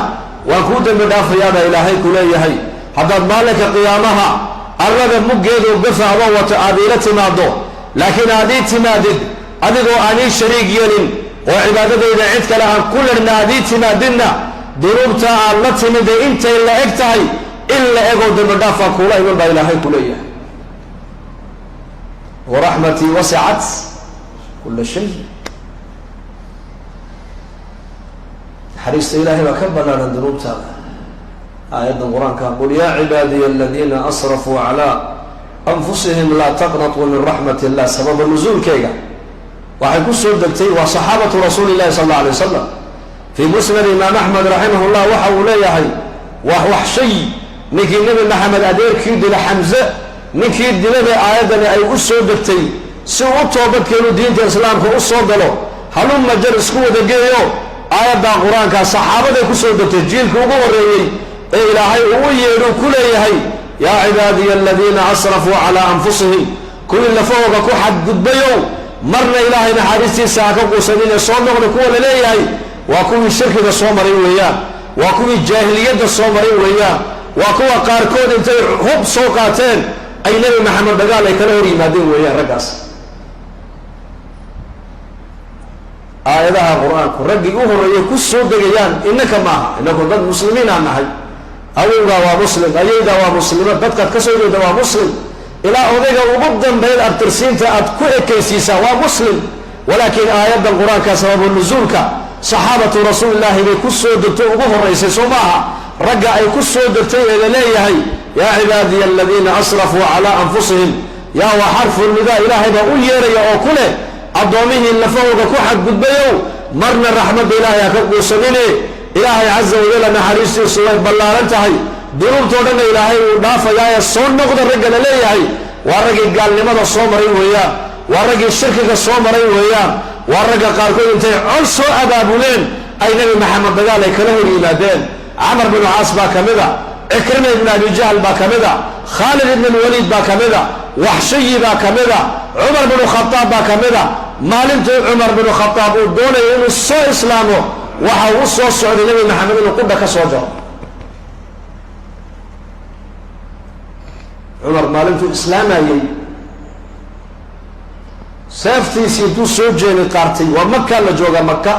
waan kuu dembi dhaafayaabaa ilaahay ku leeyahay. Haddaad maalinka qiyaamaha arlada muggeedu gafa adoo wato aad iila timaado, laakiin aad ii timaadid adigoo aan ii shariig yeelin oo cibaadadayda cid kale aan ku lerna aad ii timaadidna, dunuubta aad la timide intay la eg tahay in la egoo dembi dhaafaa kuula iman baa ilaahay ku leeyahay. Waraxmatii wasicat kula shay. Naxariista ilaahay baa ka ballaaran dunuubtaada. Aayaddan qur-aanka: qul yaa cibaadiya aladiina asrafuu calaa anfusihim laa taqnatuu min raxmat illah. Sababa nusuulkeyga waxay ku soo degtay waa saxaabatu rasuuli illahi sal alla alay wasalam. Fii musnad imaam Axmed raximah llah waxa uu leeyahay waa Waxshay, ninkii Nebi Maxamed adeerkii dila, Xamse ninkii dilada, aayaddani ay u soo degtay si uu u toobadkeenu diinta islaamka u soo galo. Haluma jar isku wada geeyo, aayaddaa qur-aanka saxaabaday ku soo degtay, jiilka ugu horreeyey ee ilaahay uu u yeedhuu ku leeyahay: yaa cibaadiya aladiina asrafuu calaa anfusihim, kuwii lafahooga ku xadgudbayow, marna ilaahay naxariistiisa ha ka quusanine, soo noqda. Kuwa la leeyahay waa kuwii shirkiga soo maray weeyaan, waa kuwii jaahiliyadda soo maray weeyaan, waa kuwa qaarkood intay hub soo qaateen ay Nebi Maxamed dagaal ay kala hor yimaadeen weeyaan. Raggaas aayadaha qur-aanku raggii u horreeyay ku soo degayaan. Innaka maaha, inaku dad muslimiin aan nahay. Awowgaa waa muslim, ayaydaa waa muslima, dadkaad ka soo jeeda waa muslim, ilaa odayga ugu dambayd abtirsiinta aad ku ekaysiisaa waa muslim. Walaakiin aayaddan qur-aanka sababu nusuulka saxaabatu rasuulillaahi bay ku soo degto ugu horraysay, soo maaha? Ragga ay ku soo degtay ee la leeyahay: yaa cibaadiya aladiina asrafuu calaa anfusihim, yaa waa xarfu nidaa, ilaahay baa u yeeraya oo ku leh addoomihii lafahooga ku xadgudbayow, marna raxmadda ilaahay ha ka quusanine, ilaahay caza wajalla naxariistiisu way ballaaran tahay, dunuubtoo dhanna ilaahay wuu dhaafayaaye soo noqda. Ragga la leeyahay waa raggii gaalnimada soo maray weeyaan, waa raggii shirkiga soo maray weeyaan, waa ragga qaarkood intay col soo abaabuleen ay Nebi Maxamed dagaal ay kala hor yimaadeen. Camar binu Caas baa ka mid a, Cikrima ibnu Abi Jahl baa ka mid a, Khaalid ibn Alwaliid baa ka mid a, Waxshayi baa ka mid a, Cumar binu Khadaab baa ka mid a. Maalintuu Cumar binu Khadaab uu doonayo inuu soo islaamo, waxa uu u soo socday Nebi Maxamed inuu qudha ka soo jaro. Cumar maalintuu islaamayey seeftiisii intuu soo jeeni qaartay, waa Makaa la joogaa. Maka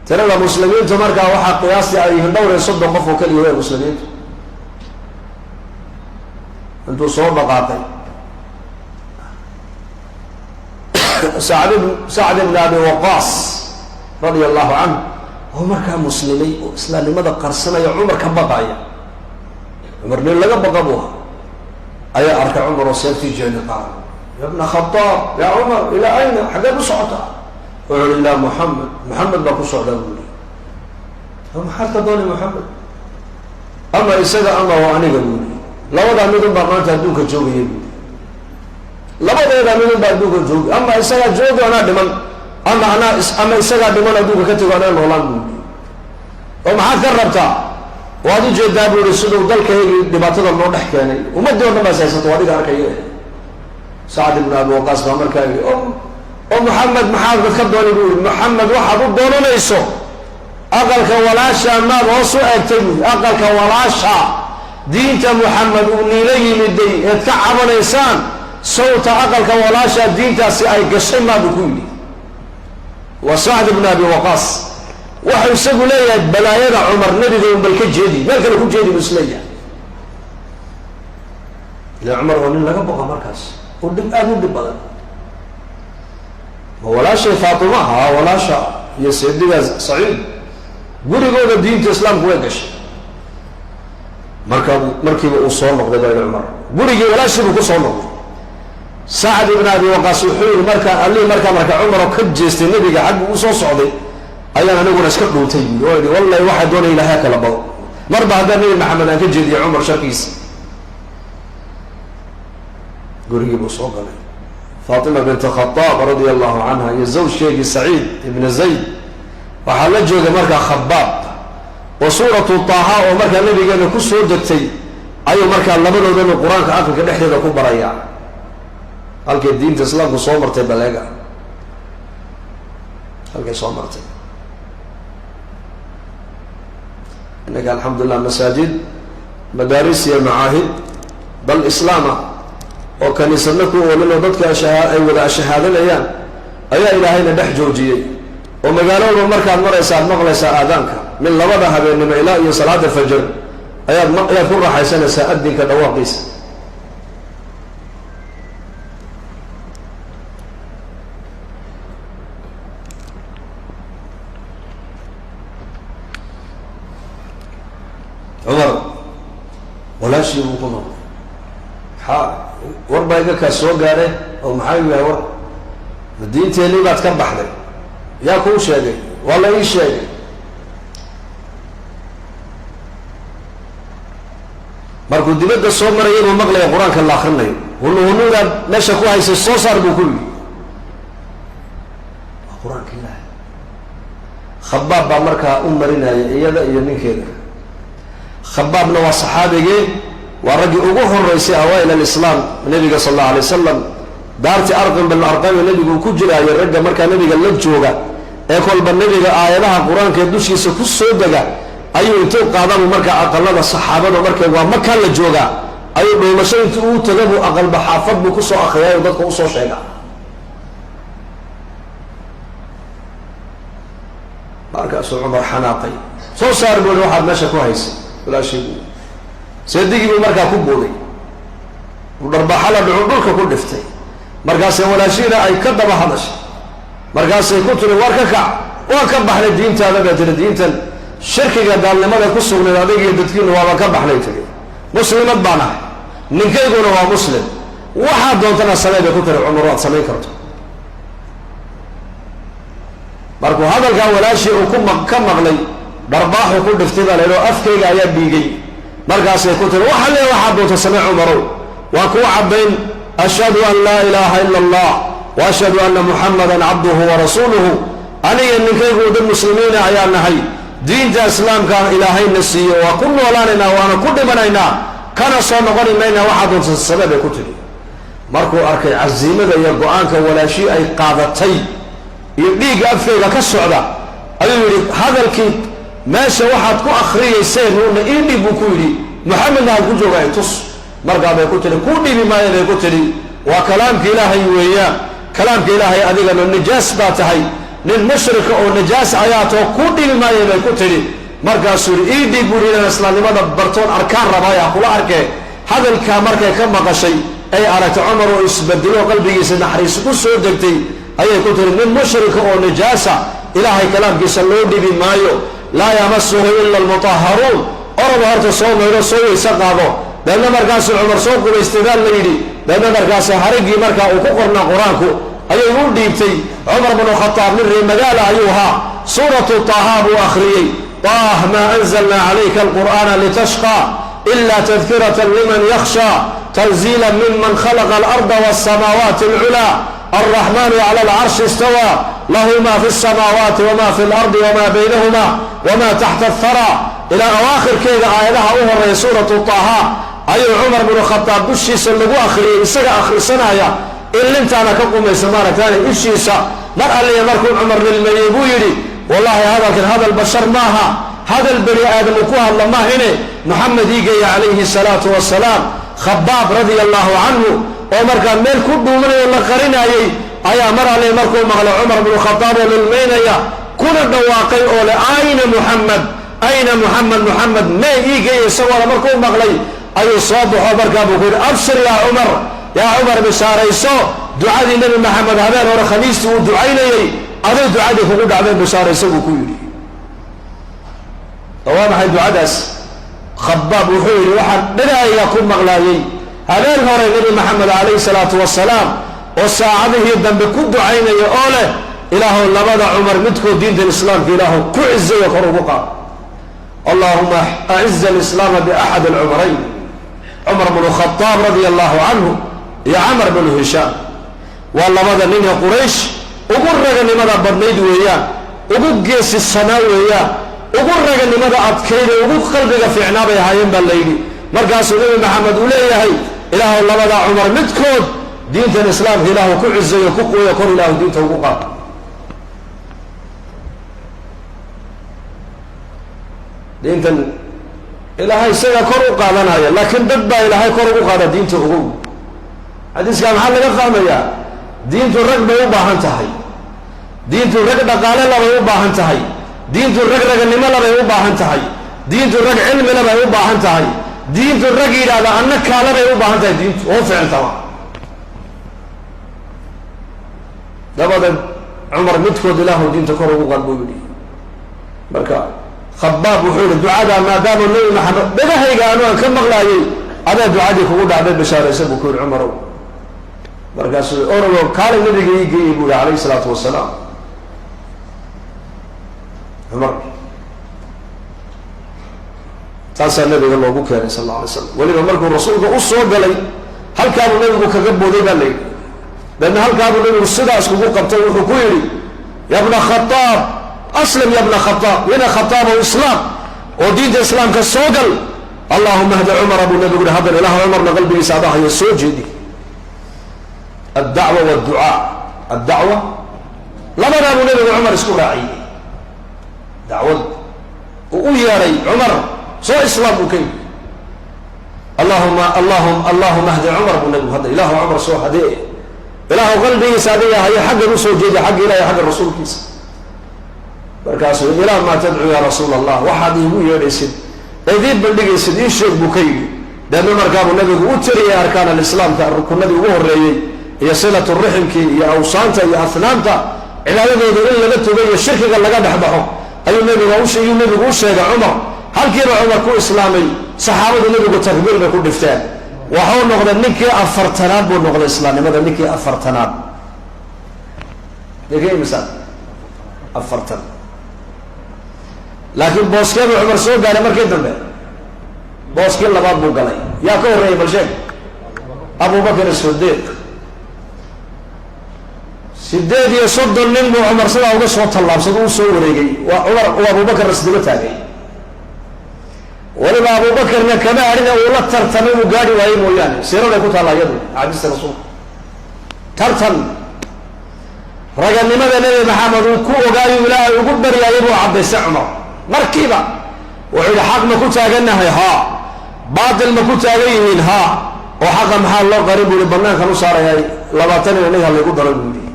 tirada muslimiintu markaa waxaa qiyaastii ay yihiin dhowr iyo soddon qof oo keliya way muslimiintu. Intuu soo dhaqaaqay Sacd ibn Abi Waqaas radia allahu canhu oo markaa muslimay oo islaamnimada qarsanaya, Cumar ka baqaya, Cumar nin laga baqa buu ahaa, ayaa arkay Cumar oo seeftii jeeni qaaray. Ya bna Khadaab, yaa Cumar, ilaa ayna? Xaggeed u socotaa? Wuxu uhi: ilaa Muxamed, Muxamed baa ku socdaa buu yihi. Maxaad ka doonay Muxamed? Ama isaga ama waa aniga buu yihi, labadaa midun baa maanta adduunka joogaya buu yihi. Labadeeda midun baa adduunka joogi, ama isagaa joogi anaa dhiman, ama anaa ama isagaa dhiman adduunka ka tego anaa noolaan buu yidhi. Oo maxaad ka rabtaa? Waad ujeedaa buu yihi siduu dalkaygii dhibaatada noo dhex keenay, ummaddii o dhan baas haysato, adiga arkaya. Sacd ibnu Abi Waqaas baa markaa yidhi, oo Maxamed maxaad dad ka doonay? Buu yihi. Maxamed waxaad u doonanayso aqalka walaasha maad hoos u eegtay? Buu yihi. Aqalka walaasha diinta Muxamed uu niila yimiday eed ka cabanaysaan, sawta aqalka walaasha diintaasi ay gashay maabuu ku yidhi. Waa Sacd ibnu Abi Waqaas. Waxau isagu leeyahay balaayada Cumar nebiga un bal ka jeedi, meel kale ku jeedi buu isleeyahay. Ila Cumar oo nin laga boqa markaas oo dhib aada u dhib badan. Ma walaashay Faatima? Ha, walaasha iyo seediga Saciid gurigooda diinta islaamku way gashay. Marka markiiba uu soo noqday baa yihi Cumar, gurigii walaashii buu ku soo noqday. Sacd ibn Abi Waqaas wuxuu yihi, markaa allihii markaa marka Cumar oo ka jeestay nebiga xaggu u soo socday ayaan aniguna iska dhuuntay buui, oo ihi wallahi waxaa doonaya ilahay kala bado, marba haddaan Nebi Maxamed aan ka jeediya Cumar sharkiisa. Gurigii buu soo galay. Faatima bint Khadaab radia allahu canha iyo zawjkeegii Saciid ibna Zayd, waxaa la joogay markaa Khabaab, oo suuratu Taaha oo markaa nabigeena ku soo degtay ayuu markaa labadoodanu qur-aanka aqalka dhexdeeda ku barayaa. Halkay diinta islaamku soo martay baleega, halkay soo martay. Innaka alxamdulilah masaajid, madaaris iyo macaahid bal islaama oo kaniisadna ku oolin oo dadka ay wada ashahaadanayaan ayaa ilaahayna dhex joojiyey, oo magaalooba markaad maraysa aad maqlaysaa aadaanka min 2da habeennimo ilaa iyo salaada fajr, ayaad ku raaxaysanaysaa adinka dhawaaqiisa. Cumar walaashii buu ku noqday. Maxaa war baa iga kaa soo gaadhe? Oo maxaa yahay war? Ma diinteenii baad ka baxday? Yaa kuu sheegay? Waa la ii sheegay. Markuu dibadda soo maraya buu maqlaya qur-aanka la akrinayo. Hunu hunuudaad meesha ku haysay soo saar buu ku yidhi, waa qur-aanka Ilaahay. Khabaab baa markaa u marinaya iyada iyo ninkeeda. Khabaabna waa saxaabigii, waa raggii ugu horeysay awaail alislaam. Nabiga sal allau alay wasalam daarti Arqam bin Arqami nebigu ku jiraayo, ragga markaa nebiga la jooga ee kolba nebiga aayadaha qur-aanka ee dushiisa ku soo dega ayuu intuu qaadabu markaa aqalada saxaabada, markay waa makaa la joogaa, ayuu dhuumasho intii uu taga buu aqalba xaafad buu kusoo akriyaayo dadka usoo sheega. Markaasuu Cumar xanaaqay. Soo saar buu i waxaad meesha ku haysay walaashii buu. Seedigii buu markaa ku booday, uu dharbaaxa la dhucu dhulka ku dhiftay. Markaasay walaashiina ay ka daba hadashay, markaasay ku tiri, war ka kac, waan ka baxnay diintaada baa tiri, diintan shirkiga gaalnimada ku sugnayd adigiyo dadkiinu waaba ka baxnay tiri, muslimad baan ahay, ninkayguna waa muslim, waxaad doontana samey bay ku tiri Cumar, waad samayn karto. Markuu hadalkaa walaashii uu ku ka maqlay, dharbaaxu ku dhiftay baa laydhi oo afkayga ayaa dhiigay. Markaasay ku tiri, waxa le waxaad doonto samee Cumarow, waa kuu caddayn, ashhadu an laa ilaaha ila allah wa ashhadu anna muxamadan cabduhu wa rasuuluhu, aniga ninkaygu dad muslimiina ayaa nahay, diinta islaamka ilaahayna siiyo, waa ku noolaanaynaa waana ku dhimanaynaa, kana soo noqoni maynaa, waxaad doonta samee bay ku tidhi. Markuu arkay casiimada iyo go-aanka walaashii ay qaadatay iyo dhiigga afkayga ka socda, ayuu yidhi, hadalkii meesha waxaad ku akriyayseen uuna ii dhib buu ku yidhi, Maxamedna had ku jooga ay tus. Markaa bay ku tidhi, kuu dhibi maayo bay ku tidhi, waa kalaamka Ilaahay weeyaan, kalaamka Ilaahay adigana nijaas baa tahay, nin mushrika oo nijaas ayaa too, kuu dhibi maayo bay ku tidhi. Markaasuu yidhi, ii dhiib buu yidhi, inaan islaamnimada bartoon arkaan rabaaya kula arkee. Hadalkaa markay ka maqashay ay aragtay Cumar oo isbedelo, qalbigiisa naxariis ku soo degtay, ayay ku tiri, nin mushrika oo nijaasa Ilaahay kalaamkiisa loo dhibi maayo, laa yamasuhu ila almutahharuun, orada horta soo maydho, soo weyse qaado. Deedna markaasuu Cumar soo qubaystay baa la yidhi. Deedna markaas haraggii markaa uu ku qornaa qur-aanku ayay u dhiibtay. Cumar bnu Khataab nin reer magaala ayuu ahaa. Suuratu Taaha buu akhriyey: taah maa anzalna calayka alqur'aana litashqaa ila tadkiratan liman yakhsha. Tanziila miman khalaqa alarda wasamaawaati alculaa, alraxmanu cala alcarshi istawaa, lahu ma fi samaawaati wama fi lardi wama baynahuma wama taxta athara, ilaa awaakhirkeeda aayadaha u horeeya suuratu Taaha ayuu Cumar bnu Khadaab dushiisa lagu akhriyay, isaga akhrisanaya, ilintaana ka qumaysa maaragtaane ishiisa. Mar alliya markuu Cumar lilmeeyey buu yidhi: "Wallahi, hadalkan hadal bashar maaha, hadal bani aadam uu ku hadla maahine, Muxamed ii geeya calayhi salaatu wasalaam." Khabaab radia allahu canhu oo markaa meel ku dhuumanayo, la qarinayay, ayaa mar alle markuu maqlay Cumar bnu Khadaab oo lilmaynaya, kuna dhawaaqay oo le: "Ayna Muxamed? Ayna Muxamed? Muxamed mee? Ii geeya." Isagoona markuu maqlay ayuu soo baxo. Markaa buu ku yidhi: "Abshir yaa Cumar, yaa Cumar, bishaarayso, ducadii Nebi Maxamed habeen hore Khamiistii uu ducaynayey aday ducadii kugu dhacday, bishaarayso," buu ku yidhi. Oo waa maxay ducadaas? Khabaab wuxuu yidhi: "Waxaan dhagaaya ku maqlaayey habeen hore Nebi Maxamed calayhi salaatu wasalaam oo saacadihii dambe ku ducaynaya oo leh: 'Ilaahow, labada Cumar midkood diintan Islaamka Ilaahow ku cizayo, kor ugu qaad. Allahuma aciza alislaama biaxad alcumarayn, Cumar bnu Khadaab radia allahu canhu iyo Camar bnu Hishaam.'" Waa labada nin ee Quraysh ugu raganimada badnayd weeyaan, ugu geesisanaa weeyaan, ugu raganimada adkayd ee ugu qalbiga fiicnaa bay ahaayeen baa la yidhi. Markaasuu Nebi Maxamed uu leeyahay: "Ilaahow, labadaa Cumar midkood diintan Islaamka Ilaahu ku cizayo, ku quuyo, kor Ilaahu diinta ugu qaad." Diintan Ilaahay isaga kor u qaadanaya, laakiin dad baa Ilaahay kor ugu qaada diinta. Ogow, xadiiskaa maxaa laga fahmayaa? Diintu rag bay u baahan tahay, diintu rag dhaqaale labay u baahan tahay, diintu rag raganimo labay u baahan tahay, diintu rag cilmi labay u baahan tahay, diintu rag yidhaahda anna kaalabay u baahan tahay. Diintu oo ficiltama labada Cumar midkood Ilaahu diinta kor ugu qaad, buu yidhi. Marka Khabaab wuxuu yihi: "Ducadaa maadaama Nebi Maxamed dhagahayga anu aan ka maqlaayay, adaa ducadii kugu dhacday, bashaaraysa," buu ku yihi Cumarow. Markaasuu orogo kaalay nabiga ii geeyey, buu yihi calayhi salaatu wasalaam Cumar. Taasaa nabiga loogu keenay sal alla alay slam. Weliba markuu rasuulka u soo galay, halkaabuu nabigu kaga booday baa la yidhi. Deedna halkaabuu nabigu sidaas kugu qabtay, wuxuu ku yidhi: "Ya bna Khataab, aslim, ya bna Khataab, ina Khataabow, islaam oo diinta Islaamka soo gal." "Allahuma hdi Cumara," buu nabigu yihi. "Haddan Ilaah Cumarna qalbigiisa adahayo soo jeedi." Addacwa wdducaa, addacwa, labadaa buu nabigu Cumar isku raaciyey. Dacwad uu u yeedhay Cumar, soo islaam buu ka yidhi. Allahuma allahum allahuma hdi Cumar, buu nabigu hadda, Ilaahu Cumar soo hadee, Ilaahu qalbigiisa adiga hayo, xaggan usoo jeediya, xagga Ilahi, xagga rasuulkiisa. Markaasuu: "Ilaa maa tadcuu yaa rasuul Allah, waxaad iigu yeedhaysid eed ii bandhigaysid ii sheeg," buu ka yidhi. Deedna markaabuu nabigu u tiriyay arkaan alislaamka, rukunadii ugu horreeyey, iyo silatu riximkii, iyo awsaanta iyo asnaamta cibaadadooda in laga togo, iyo shirkiga laga dhexbaxo ayuu nabigu nabigu u sheegay Cumar. Halkiiba Cumar ku islaamay. Saxaabadu nabigu takbiir bay ku dhifteen. Waxuu noqday ninkii 40aad buu noqday islaamnimada, ninkii 40aad. Ninkii imisa? 40. Laakiin booskeebuu Cumar soo gaaray markii dambe? Booskii labaad buu galay. Yaa ka horreeyay? Bal sheeg. Abubakr Sidiiq. 38 nin buu Cumar sidaa uga soo tallaabsado, u soo wareegay. Waa Cumar uu Abubakar isdaba taagay. Weliba Abubakarna kama adhina, uu la tartamay, uu gaadhi waayey mooyaane. Siiraday ku taalla iyadu, axaadiista rasuulka. Tartan raganimada Nebi Maxamed uu ku ogaayo, Ilaahay ugu baryaayay buu caddaystay Cumar. Markiiba wuxuu yihi: "Xaq ma ku taagannahay? Haa. Baatil ma ku taagan yihiin? Haa. Oo xaqa maxaa loo qarin?" buu yihi. "Banaankan u saarayay, 20 ina nig laygu daro," buu yihi.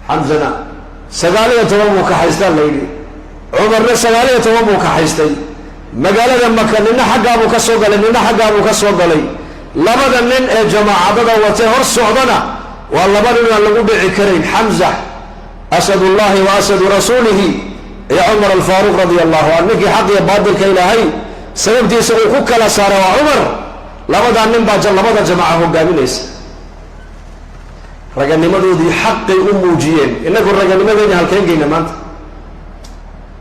Xamzana 19 buu kaxaystaa la yidhi, Cumarna 19 buu kaxaystay. Magaalada Maka nina xaggaabuu ka soo galay, nina xaggaabuu ka soo galay. Labada nin ee jamaacadada watee hor socdana waa laba nin aan lagu dhici karayn: Xamza asadullahi wa asadu rasuulihi, iyo Cumar alfaaruq radia allahu can, ninkii xaq iyo baatilka Ilaahay sababtiisa uu ku kala saaray waa Cumar. Labadaa nin baa labada jamaaca hogaaminaysa. Raganimadoodii xaqay u muujiyeen. Inagu raganimadeeni halkeen geyna maanta?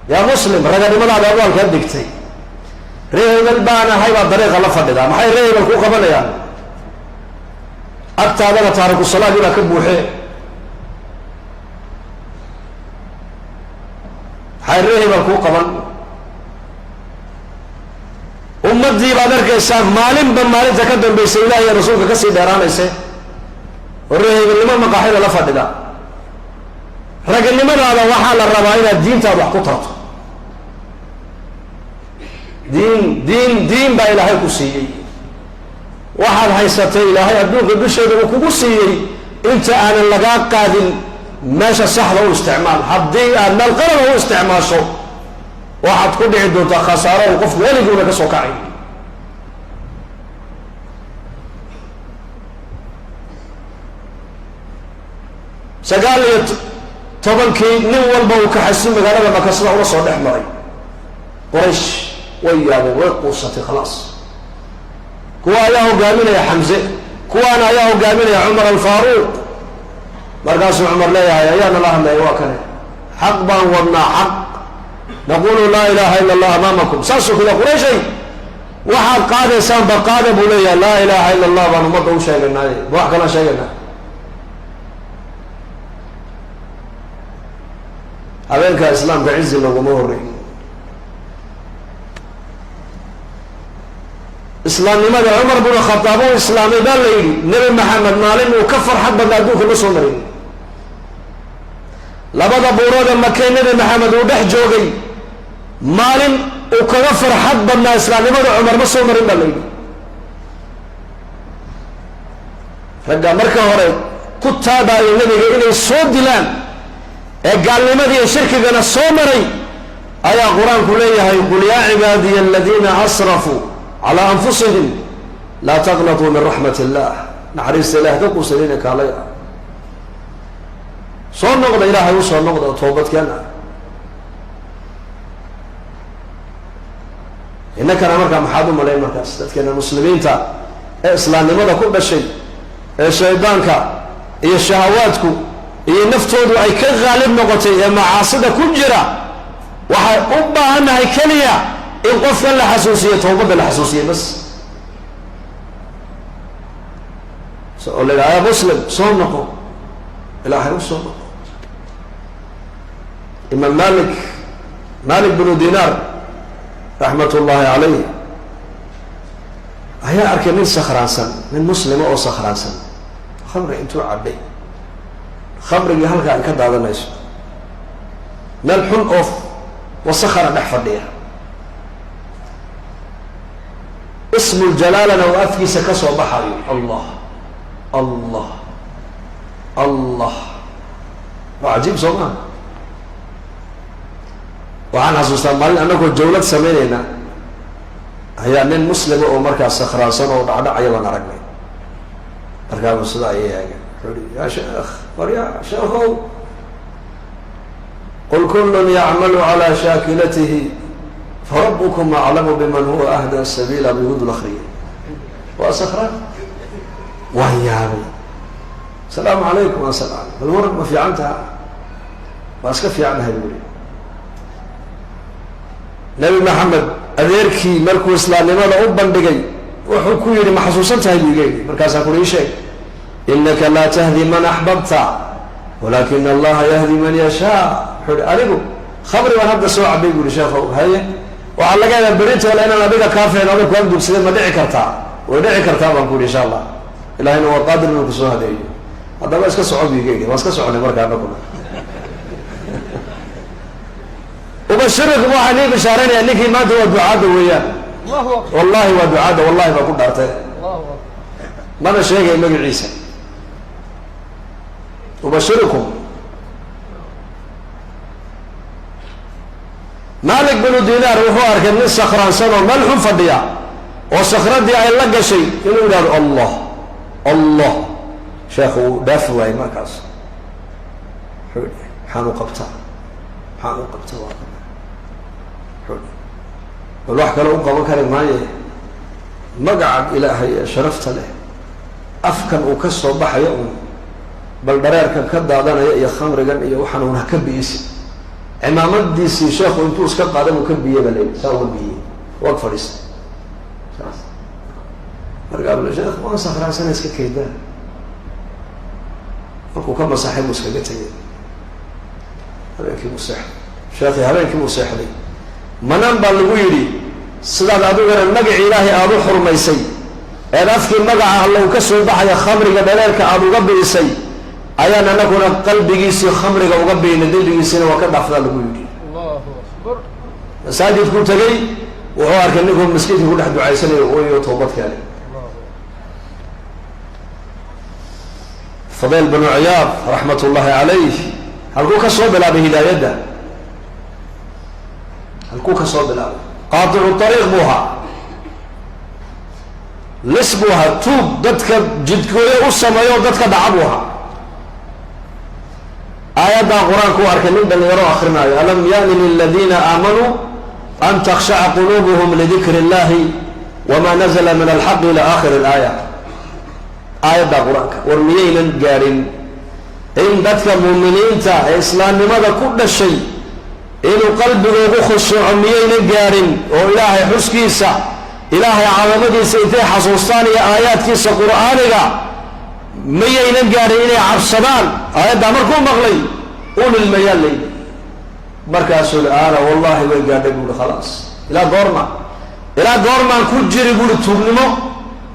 Yaa muslim, raganimadaada adu halkeen dhigtay? Ree hebel baan ahay baa dariiqa la fadhidaa. Maxay ree hebel ku qabanayaan? Agtaadana taariku salaadii baa ka buuxee. Maxay ree hebel kuu qaban? Ummaddii baad arkaysaa maalinba maalinta ka dambaysa ilaah iyo rasuulka kasii dheeraanayse, oo ree hebelnimo maqaaxida la fadhida. Raganimadaada waxaa la rabaa inaad diintaada wax ku tarto. Diin, diin, diin baa ilaahay ku siiyey. Waxaad haysatay ilaahay adduunka dusheeda uu kugu siiyey, inta aanan lagaa qaadin meesha saxda u isticmaal. Haddii aad meel qalada u isticmaasho, waxaad ku dhici doontaa khasaaro uu qofku weliguuna ka soo kacay. 19-kii nin walba uu kaxaysi magaalada Maka sida ula soo dhex maray. Quraysh way yaabeen, way quusatay, khalaas. Kuwa ayaa hogaaminaya Xamse, kuwaana ayaa hogaaminaya Cumar Alfaaruuq. Markaasuu Cumar leeyahay, ayaa nala hadlaya? Waa kane, xaq baan wadnaa, xaq, naqulu laa ilaha ila allah amaamakum. Saasuu kule, Qurayshay, waxaad qaadaysaanba qaada, buu leeyahay. Laa ilaha ila allah baan ummadda u sheeganaaye, ma wax kalaan sheegaynaa? Habeenka islaamka cizi laguma horreyn. Islaamnimada Cumar bnu Khataab uu islaamay baa la yidhi, Nebi Maxamed maalin uu ka farxad badna adduunka ma soo marin. Labada buurooda Makee Nebi Maxamed uu dhex joogay, maalin uu kaga farxad badnaa islaamnimada Cumar ma soo marin baa la yidhi. Ragga marka hore ku taabaayo nebiga inay soo dilaan ee gaalnimadii iyo shirkigana soo maray ayaa Qur-aanku leeyahay: "Qul yaa cibaadiya aladiina asrafuu calaa anfusihim, laa taqnatuu min raxmat illah." Naxariista ilaah ka quusanina, kaalay ah, soo noqda, Ilaahay u soo noqda oo toobadkeena. Innakana markaa maxaad u malayn markaas dadkeena muslimiinta ee islaamnimada ku dhashay, ee shaydaanka iyo shahawaadku iyo naftoodu ay ka qaalib noqotay, ee macaasida ku jira? Waxay u baahannahay keliya in qofkan la xasuusiyo tawbadda, la xasuusiye bas, oo la yidhaha: "Ya muslim, soo noqo, Ilaahay u soo noqo." Imaam Malik, Malik bnu Dinar raxmat ullaahi calayh, ayaa arkay nin sakhraansan, nin muslima oo sakhraansan, khamri intuu cabay, khamrigii halkaa ay ka daadanayso, meel xun oo wasakhana dhex fadhiya, ismuljalaalana uu afkiisa ka soo baxayo: "Allah, Allah, Allah." Waa cajiib, soo maha? Waxaan xasuustaa maalin annagoo jawlad samaynayna ayaa nin muslima oo markaas sakhraansan oo dhacdhacaya baan aragnay. Markaabuu sida ayay eegeen, wuxuu hi: "Yaa sheekh, war ya sheekhow, qul kullun yacmalu calaa shaakilatihi, farabukum aclamu biman huwa ahdaa sabiila." Bihudul akriyay, waa sakhraan. Waan yaabay. "Asalaamu calaykum." Asalaam. "Bal waran, ma fiican taha?" "Waa iska fiicannahay," buri. Nabi Maxamed adeerkii markuu islaamnimada u bandhigay, wuxuu ku yidhi: "Ma xasuusan tahay?" buu iga yidhi. Markaasaa kuri: "Ii sheeg." "Inaka laa tahdi man axbabta, walakin allaha yahdi man yashaa." Wuxuu hi: "Anigu khamri baan hadda soo cabay," bu yihi. "Sheekhow, haye, waxaa laga yaabaa beritoole inaan adiga kaa feenoado ku agdugsade, ma dhici kartaa?" "Way dhici kartaa," baan ku yidhi. "Insha Allah, Ilahayna waa qaadir inuu kusoo hadeeyo. Haddaba iska soco," bu iga yidhi. Waan iska soconay. Markaa anaguna ubashirikum, waxaan ii bishaaraynaya ninkii maanta waa ducaadda weeyaan, wallahi waa ducaadda, wallahi baa ku dhaartay, mana sheegay magaciisa. Ubashirikum, Malik binu Dinaar wuxuu arkay nin sakhraansan oo meel xun fadhiya, oo sakhradii ay la gashay inuu yidhahdo "Allah, Allah". Sheekhu uu dhaafi waayey. Markaas wuxuu yihi: "Maxaan u qabtaa? Maxaan u qabtaa?" Waa wuxuu bal wax kale u qaban kari maaye, magaca Ilaahay ee sharafta leh afkan uu ka soo baxayo un, bal dhareerkan ka daadanaya iyo khamrigan iyo waxaan un ha ka bi'isi. Cimaamadiisii sheekhu intuu iska qaaday uu ka biyey ba layidhi, saa uga biyey. Waag fadhiistay saas. Markaa bul sheekh waan sakraansana iska kaydaa. Markuu ka masaxay buu iskaga tegay. Habeenkii buu seexday sheekhi, habeenkii buu seexday. Manaan baa lagu yidhi, sidaad adigana magaci Ilaahay aada u xurmaysay eed afkii magaca alla uu ka soo baxaya khamriga dhaleerka aada uga bi'isay, ayaan anaguna qalbigiisii khamriga uga bi'inay, dembigiisiina waa ka dhaafdaa lagu yidhi. Masaajidkuu tegey, wuxuu arkay ninkuu maskiidka ku dhex ducaysanayo, ooyo, toobad keenay. Fadayl bnu Ciyaad raxmat ullahi calayh halkuu ka soo bilaabay hidaayadda? Halkuu ka soo bilaabay? Qaaticu ariiq buu ahaa, lis buu ahaa, tuug dadka jidkooyo u sameeyo o dadka dhaca buu ahaa. Aayaddaa Qur-aanku u arkay nin dhalinyaro akrinaayo: "Alam yaani liladiina aamanuu an takhshaca quluubuhum lidikri illahi wma nazla min alxaqi ila akhiri alaaya. Aayaddaa Qur-aanka, war miyaynan gaadhin in dadka muuminiinta ee islaamnimada ku dhashay inuu qalbigoogu khushuuco? Miyaynan gaadhin oo Ilaahay xuskiisa, Ilaahay cadamadiisa intay xasuustaan iyo aayaadkiisa Qur'aaniga, miyaynan gaadhin inay cabsadaan? Aayaddaa markuu maqlay ulilmayaa layidhi. Markaasuu li aana wallahi way gaadhay buuhi. Khalaas, ilaa goorma, ilaa goormaan ku jiri buuhi tuugnimo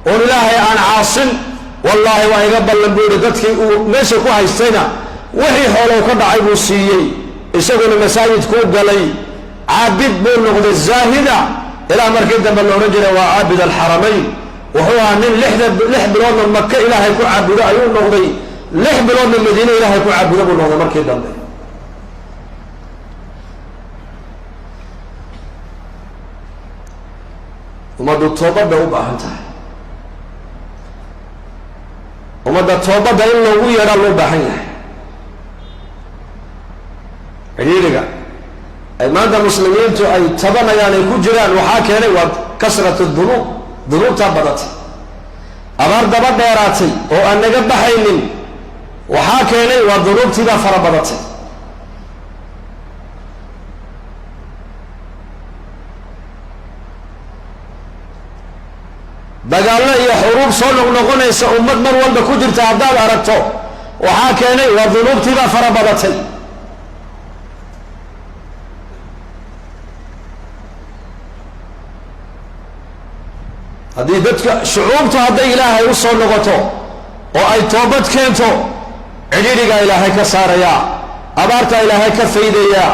oon Ilaahay aan caasin? Wallaahi waa iga ballan buu yihi. Dadkii uu meesha ku haystayna wixii xoolow ka dhacay buu siiyey, isaguna masaajidkuu galay, caabid buu noqday zaahida, ilaa markii dambe la odhan jiray waa caabid alxaramayn. Wuxuu ahaa nin 6 biloodna Maka Ilaahay ku caabudo ayuu noqday, 6 biloodna Madiine Ilaahay ku caabudo buu noqday markii dambe. Ummaddu toobad bay u baahan tahay. Ummadda toobadda in loogu yeedhaa loo baahan yahay. Cidhiidhiga ay maanta muslimiintu ay tabanayaan, ay ku jiraan, waxaa keenay waa kasrat dunuub, dunuubtaa badatay. Abaar daba dheeraatay oo aan naga baxaynin waxaa keenay waa dunuubtiibaa fara badatay. Dagaallo iyo xuruub soo noqnoqonaysa ummad mar walba ku jirta haddaad aragto, waxaa keenay waa dunuubtiibaa fara badatay. Haddii dadka shucuubtu hadday Ilaahay u soo noqoto oo ay toobad keento, cidhiidhigaa Ilaahay ka saarayaa, abaartaa Ilaahay ka faydayaa,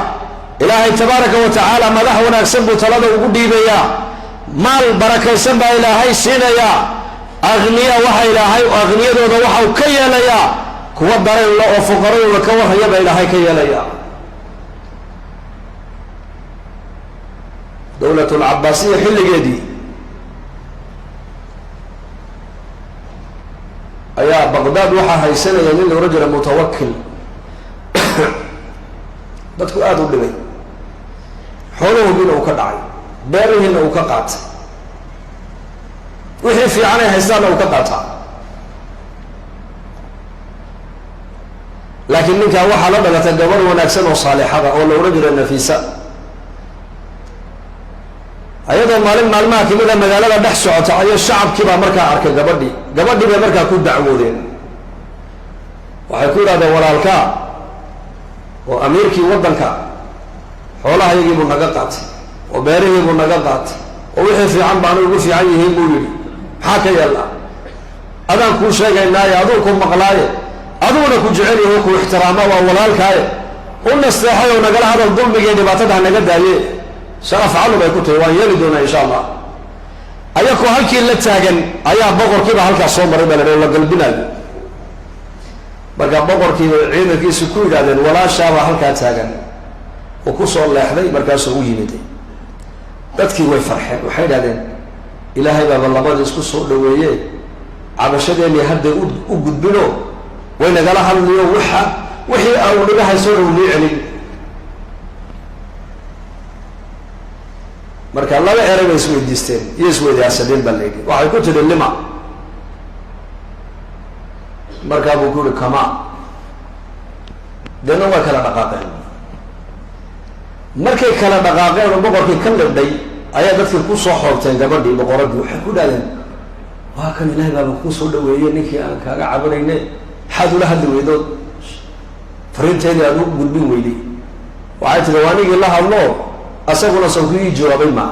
Ilaahay tabaaraka wa tacaala madax wanaagsan buu talada ugu dhiibayaa, maal barakaysan baa Ilaahay siinayaa, akhniya waxa Ilaahay akhniyadooda waxau ka yeelayaa kuwa dareenla oo fuqaradooda ka warhaya baa Ilaahay ka yeelayaa. Dowlatulcabaasiya xilligeedii ayaa Baqdaad waxaa haysanaya nin la ohan jira Mutawakil. Dadku aada u dhibay, xoolahoodiina uu ka dhacay, beerihiina uu ka qaatay, wixii fiican ay haystaanna uu ka qaataa. Laakiin ninkaa waxaa la dhalatay gabar wanaagsan oo saalixada oo la odhan jiray Nafiisa. Ayadoo maalin maalmaha kamida magaalada dhex socota ayay shacabkii baa markaa arkay gabadhii. Gabadhii bay markaa ku dacwoodeen. Waxay ku yidhahdeen, walaalkaa oo amiirkii waddanka xoolahayagiibuu naga qaatay oo beerihiibuu naga qaatay oo wixii fiican baanu ugu fiican yihiin buu yidhi. Maxaa ka yeelnaa? Adaan kuu sheegaynaaye, aduu ku maqlaaye, aduguna ku jecel yaho, ku ixtiraama, waa walaalkaaye, u nasteexay oo nagala hadal, dulmiga iyo dhibaatada ha naga daaye. Sa afcalu bay ku tahi, waan yeeli doonaa insha Allah. Ayakoo halkii la taagan ayaa boqorkiiba halkaas soo maray baa la la galbinaayo. Marka boqorkiiba ciidankiisu ku yidhahdeen, walaashaabaa halkaa taagan. Uu kusoo leexday, markaasuu u yimiday. Dadkii way farxeen, waxay idhahdeen, Ilaahay baaba labadii isku soo dhaweeye, cabashadeennii hadday u gudbino, way nagala hadliyo, waxa wixii au naga hayso dhan nii celin. Marka laba eray bay isweydiisteen iyo isweydaarsadeen baa la yidhi. Waxay ku tidhi, lima? Markaa buu ku yihi, kama. Deedna way kala dhaqaaqeen. Markay kala dhaqaaqeen oo boqorkii ka libdhay Ayaa dadkii ku soo xoobteen gabadhii boqoradii, waxay ku dhahdeen: "Waa kan, Ilaahay baaba kuu soo dhaweeyey ninkii aan kaaga cabanayne, maxaad ula hadli weydood fariinteedii aad u gudbin weyday?" Waxay tihi: "Waa anigii la hadlo, asaguna soo ku ii jawaabay maa."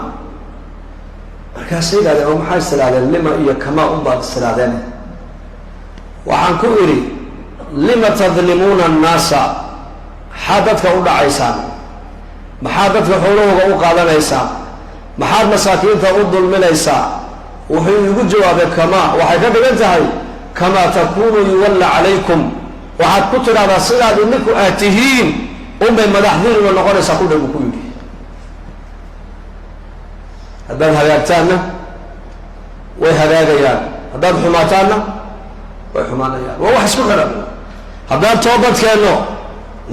Markaasay yidhahdeen: "Oo maxaa istiraadeen? Lima iyo kamaa unbaad istiraadeen." "Waxaan ku idhi: lima tadlimuuna annaasa? Maxaad dadka u dhacaysaan? Maxaad dadka xoolahooga u qaadanaysaa? Maxaad masaakiinta u dulminaysaa?" Wuxuu igu jawaabay: "Kamaa waxay ka dhigan tahay kamaa takuunu yuwalla calaykum. Waxaad ku tidhahdaa sidaad idinku aad tihiin unbay madaxdiinuna noqonaysaa ku dha," buu ku yidhi. "Haddaad hagaagtaanna way hagaagayaan, haddaad xumaataanna way xumaanayaan." Waa wax isku xidhan. Haddaan toobad keenno,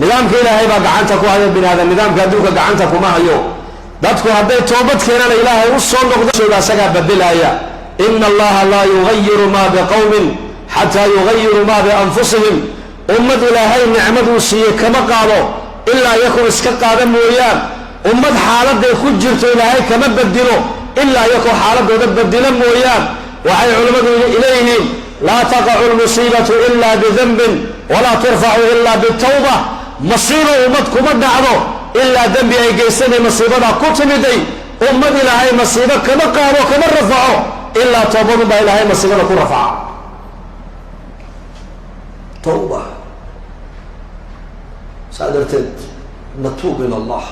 nidaamka Ilaahay baa gacanta ku hayo bini aadam, nidaamka adduunka gacanta kuma hayo. Dadku hadday toobad keenana, Ilaahay u soo noqdo, asagaa bedelaya. Ina Allaha laa yugayiru ma biqowmin xataa yugayiruu ma bianfusihim. Ummad Ilaahay nicmaduu siiyey kama qaado ilaa iyakoo iska qaada mooyaan. Ummad xaaladay ku jirto Ilaahay kama bedilo ilaa iyakoo xaaladooda bedilo mooyaan. Waxay culimmadu leeyihiin: laa taqacu lmusiibatu ila bidanbin, walaa turfacu ila bitawba. Masiibo ummad kuma dhacdo ilaa dembi ay geysanay masiibadaa ku timiday. Ummad Ilaahay masiibo kama qaado, kama rafaco, ilaa toobadunbaa Ilaahay masiibada ku rafaca. Tawba. Saa darteed natuub ila Allah,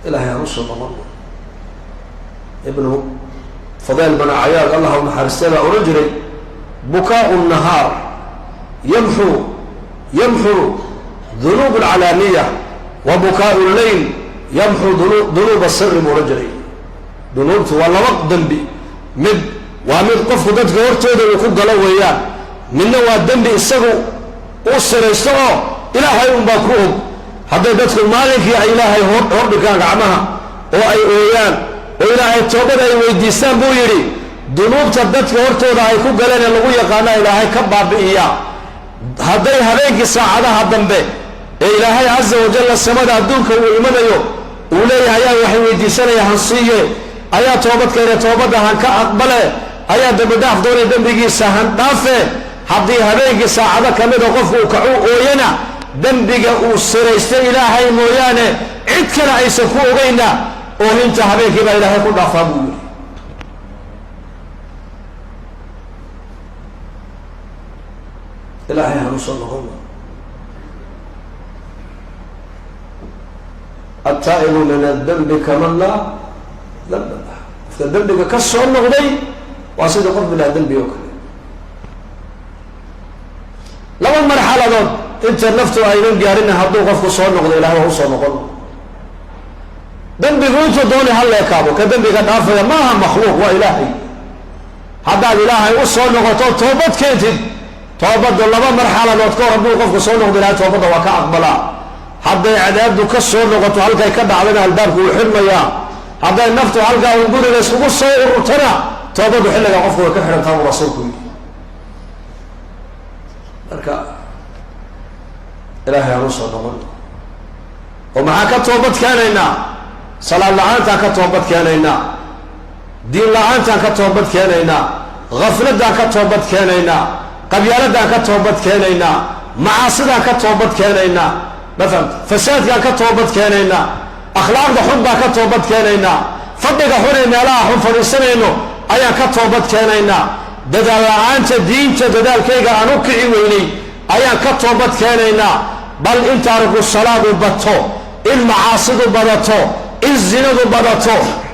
Ilahay aan usoo noqono. Ibnu Fadayl bana Cayaad, Allah u naxariistay, baa odhan jiray: "Bukaau nahaar yamxu dunuub alcalaaniya, wa bukaau lleyl yamxu dunuub asiri," buu odhan jiray. Dunuubtu waa laba dembi: mid waa mid qofku dadka hortooda uu ku galo weeyaan, midna waa dembi isagu u siraysto oo Ilaahay unbaa ku og. Hadday dadku maalinkii ay Ilaahay hordhigaan gacmaha oo ay ooyaan oo Ilaahay toobada ay weydiistaan, buu yidhi, dunuubta dadka hortooda ay ku galeen ee lagu yaqaana Ilaahay ka baabi'iya. Hadday habeenkii saacadaha dambe ee Ilaahay casa wajalla samada adduunka uu imanayo, uu leeyahay: "Ayaa waxay weydiisanaya hansiiye, ayaa toobad keene toobadda han ka aqbale, ayaa dembi dhaaf doonaya dembigiisa han dhaafe," haddii habeenkii saacado ka mida qofku uu kacu ooyana, dembiga uu siraystay Ilaahay mooyaane cid kale aysan ku ogeyna, oohinta habeenkii baa Ilaahay ku dhaafaa, buu yidhi. Ilaahay hanu soo noqono. Attaa'ibu min adembi kaman laa damba lah. Qofka dembiga ka soo noqday waa sidii qof bilaa dembi oo kale. Laba marxaladood inta naftu aynan gaarina hadduu qofku soo noqdo, Ilahay waa usoo noqon. Dembigu intuu doonay ha leekaabo, ka dembiga dhaafaya maaha makhluuq, waa Ilaahay. Haddaad Ilaahay u soo noqoto, toobad keentid, toobaddu laba marxaladood ka hor hadduu qofku soo noqdo, Ilahay toobadda waa ka aqbalaa. Hadday cadaabdu ka soo noqoto halkay ka dhacdana, albaabku wuu xidhmayaa. Hadday naftu halkaa un guriga iskugu soo ururtana, toobaddu xilligaa qofku way ka xidhantaa, buu rasuulku yidhi. Marka Ilaahay aan usoo noqon. Oo maxaa ka toobad keenaynaa? Salaad la-aantaan ka toobad keenaynaa, diin la-aantaan ka toobad keenaynaa, khafladaan ka toobad keenaynaa, qabyaaladaan ka toobad keenaynaa, macaasidaan ka toobad keenaynaa, ma fahamta, fasaadkaan ka toobad keenaynaa, akhlaaqda xun baan ka toobad keenaynaa, fadhiga xun ee meelaha xun fadhiisanayno ayaan ka toobad keenaynaa, dadaal la-aanta diinta dadaalkayga aan u kici weynay ayaan ka toobad keenaynaa. Bal in taariku salaadu bato, in macaasidu badato, in zinadu badato,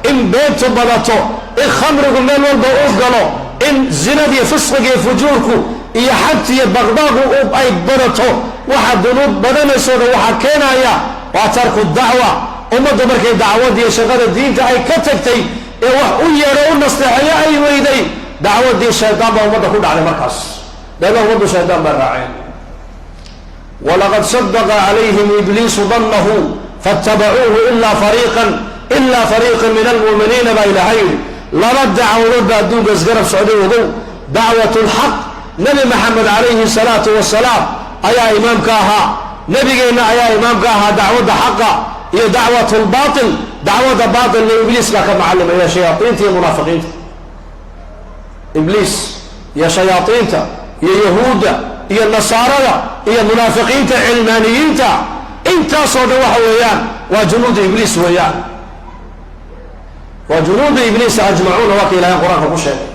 in beentu badato, in khamrigu meel walba uu galo, in zinadiiyo fisqiga iyo fujuurku iyo xagti iyo baqdaaqu ay badato, waxa dunuub badanayso dhan waxaa keenaya waa tarku dacwa. Ummaddu markay dacwadii shaqada diinta ay ka tagtay ee wax u yeedho u nasteexeeyo ay weyday, dacwadii shaydaan baa ummadda ku dhacday. Markaas deedna ummaddu shaydaan baa raaceen. Walaqad sadaqa calayhim ibliisu dannahu faatabacuuhu ila fariiqan min almu'miniina, baa Ilaahay yidhi. Laba dacwadood baa adduunka isgarab socday, ogow. Dacwat lxaq, Nebi Maxamed calayhi salaatu wasalaam ayaa imaamka ahaa, nebigeenna ayaa imaamka ahaa dacwadda xaqa, iyo dacwat lbaatil. Dacwadda baatilna Ibliis baa ka macallimaya, shayaaiinta iyo munaafiqiinta. Ibliis iyo shayaaiinta iyo Yahuudda iyo Nasaarada iyo munaafiqiinta cilmaaniyiinta, intaasoo dhan waxa weeyaan waa junuudu Ibliis weeyaan, waa junuudu Ibliisa ajmacuuna. Waa ka Ilahay Qur-aanka ku sheegay: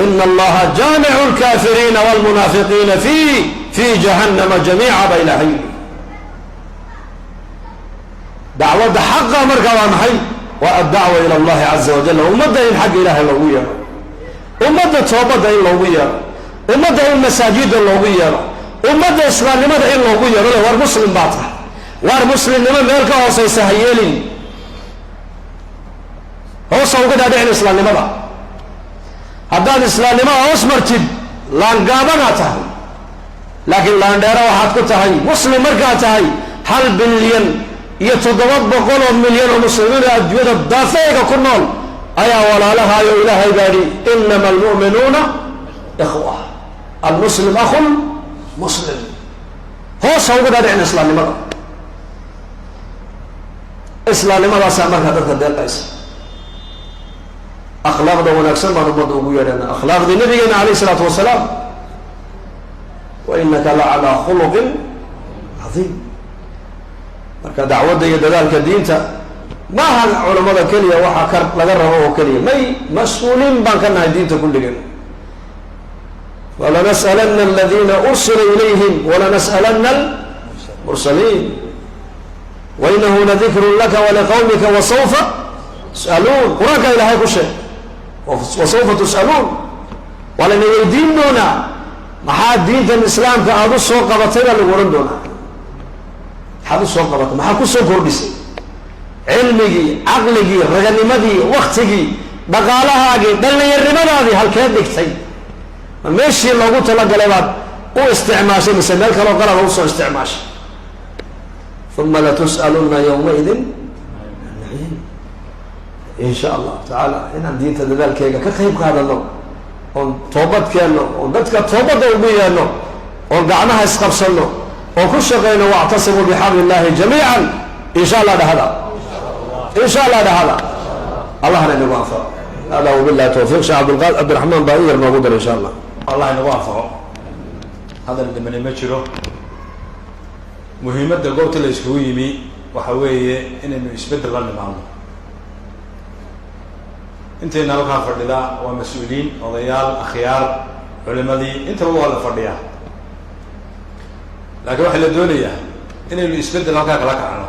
"Ina Allaha jaamicu lkafiriina walmunaafiqiina fi jahannama jamiica" ba Ilahay yidhi. Dacwadda xaqa marka waa maxay? Waa addacwa ila Allahi caza wajal. Ummadda in xagga Ilahay loogu yeero, ummadda toobadda in loogu yeero, ummadda in masaajida loogu yeero, ummadda islaamnimada in loogu yeero le: "War muslim baa tahay, waar muslimnimo meel ka hooseysa ha yeelin, hoosa uga dhaadhicin islaamnimada. Haddaad islaamnimada hoos martid, laangaabanaa tahay, laakiin laandheero waxaad ku tahay muslim markaad tahay." 1.7 bilyan oo muslimiin oo adduunyada daafeega ku nool ayaa walaalahaayo. Ilaahay baa yidhi: "Inama almu'minuuna ikhwa, almuslim akhul muslim." Hoos ha uga dhaadhicin islaamnimada. Islaamnimadaasaa markaa dadka deeqaysa. Akhlaaqda wanaagsan baan ummadda ugu yeedhana, akhlaaqdii Nabigeena alayh isalaatu wasalaam. "Wa inaka la calaa khuluqin cadiim." Marka dacwadda iyo dadaalka diinta maaha culamada keliya waxaa ka laga rabo oo keliya. May, mas-uuliin baan ka nahay diinta kulligeen. "Walanas'alana aladina ursila ilayhim walanas'alana almursaliin wainahu ladikrun laka waliqawmika wasawfa tus'aluun." Qur-aanka Ilahay ku sheeg: "Wasawfa tus'aluun." Waa layna weydiin doonaa. "Maxaa diintan islaamka aada u soo qabatay?" baa lagu odhan doonaa. Maxaad u soo qabatay? Maxaa ku soo kordhisay? Cilmigii, caqligii, raganimadii, waktigii, dhaqaalahaagii, dhallinyarnimadaadii halkeed dhigtay? Ma meeshii loogu talagalay baad u isticmaashay, mise meel kaloo qalada usoo isticmaashay? "Uma latus'aluna yawmaidin naciim." In sha Allahu tacaala inaan diinta dadaalkeega ka qayb qaadano, oon toobad keenno, oon dadka toobadda ugu yeedno, oon gacmaha isqabsanno, oon ku shaqayno "Wactasimuu bixabli illahi jamiican". In sha Allah dhahada, in sha Allah dhahada. Allahna inagu anfaco. Hada wabillahi tawfiq. Sheekh Cabdilqaadir Cabdiraxmaan baa in yar noogu dar, insha Allah. Allah inagu anfaco. Hadal dhimani ma jiro. Muhiimadda goobta la iskugu yimi waxa weeye inaynu isbeddel la nimaadno. Intayna halkaa fadhida waa mas-uuliyiin, odayaal, akhyaar, culimadii, intaba waa la fadhiyaa, laakiin waxaa la doonayaa inaynu isbeddel halkaa kala kacno.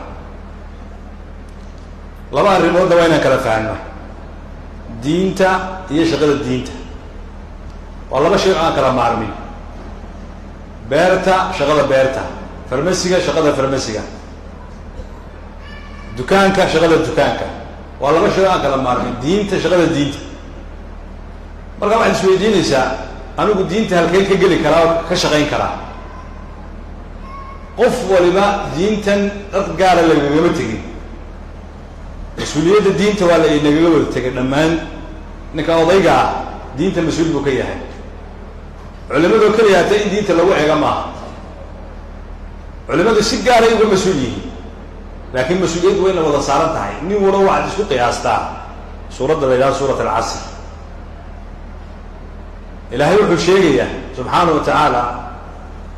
Laba arrimoodna waa inaan kala fahanno: diinta iyo shaqada diinta waa laba shay oo aan kala maarmin. Beerta, shaqada beerta, farmasiga, shaqada farmasiga, dukaanka, shaqada dukaanka, waa laba shay oo aan kala maarmin. Diinta, shaqada diinta. Marka waxaad isweydiinaysaa: anigu diinta halkeen ka geli karaa oo ka shaqayn karaa? Qof waliba diintan dad gaara lagagama tegin. Mas-uuliyadda diinta waa la inagaga wada tegay dhammaan. Ninka odayga ah diinta mas-uul buu ka yahay. Culimadoo keliya hata in diinta lagu ega maaha. Culimadu si gaaray uga mas-uul yihiin, laakiin mas-uuliyaddu wayna wada saaran tahay. Nin walo waxaad isku qiyaastaa suuradda la yidhahdo Suurat Alcasr. Ilaahay wuxuu sheegayaa subxaana wa tacaala,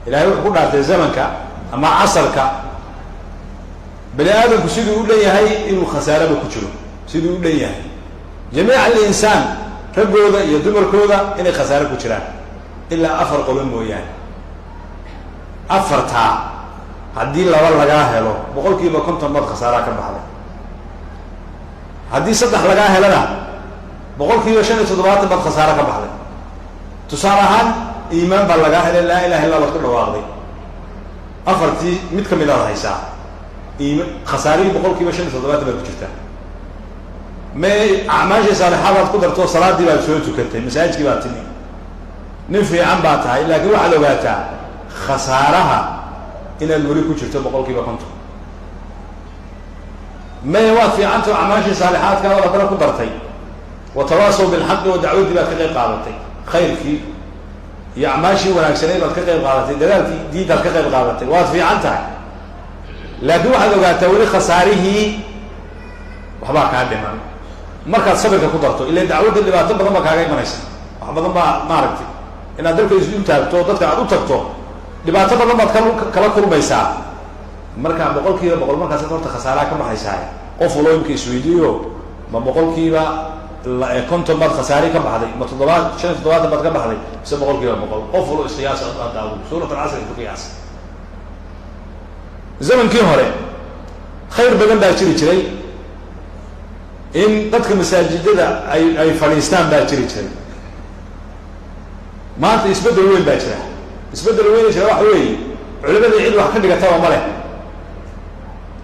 Ilahay wuxuu ku dhaartay zamanka ama casarka. Bani aadamku siduu u dhan yahay inuu khasaaraba ku jiro, siduu u dhan yahay, jamiica alinsaan, raggooda iyo dumarkooda, inay khasaare ku jiraan ilaa afar qolo mooyaane. Afartaa haddii laba lagaa helo, 50% baad khasaaraa ka baxday. Haddii saddex lagaa helana, 75% baad khasaare ka baxday. Tusaale ahaan, iimaan baa lagaa helay, "Laa ilaha illa" baad ku dhawaaqday, afartii mid ka mid aad haysaa, khasaarihii 75% baad ku jirtaa. Me acmaashii saalixaadaad ku darto, salaadii baad soo tukatay, masaajidkii baad timi, nin fiican baa tahay, laakiin waxaad ogaataa khasaaraha inaad weli ku jirto 50%. Maya, waad fiicantao acmaashii saalixaadka ood haddana ku dartay, "Watawaasaw bilxaqi" oo dacwaddii baad ka qayb qaadatay, khayrkii iyo acmaashii wanaagsaneyd baad ka qayb qaadatay, dadaalkii diintaad ka qayb qaadatay, waad fiican tahay. Laakiin waxaad ogaataa weli khasaarihii waxbaa kaa dhiman. Markaad sabirka ku darto, ila dacwadda dhibaato badan baa kaaga imanaysa, wax badan baa maaragtay inaad dalka isu taagto, dadka aad u tagto, dhibaato badan baad kala kulmaysaa. Marka 100% markaas horta khasaaraha ka baxaysaa. Qof waloo imka isweydiiyo, ma 50% baad khasaari ka baxday, ma 75 baad ka baxday, mise 100%? Qof waloo isqiyaas adaagu suurat alcasr ku qiyaas. Zamankii hore khayr badan baa jiri jiray, in dadka masaajidada ay fadhiistaan baa jiri jiray. Maanta isbeddel weyn baa jira. Isbeddel weyn jira waxa weeye, culimadii cid wax ka dhigataba ma leh.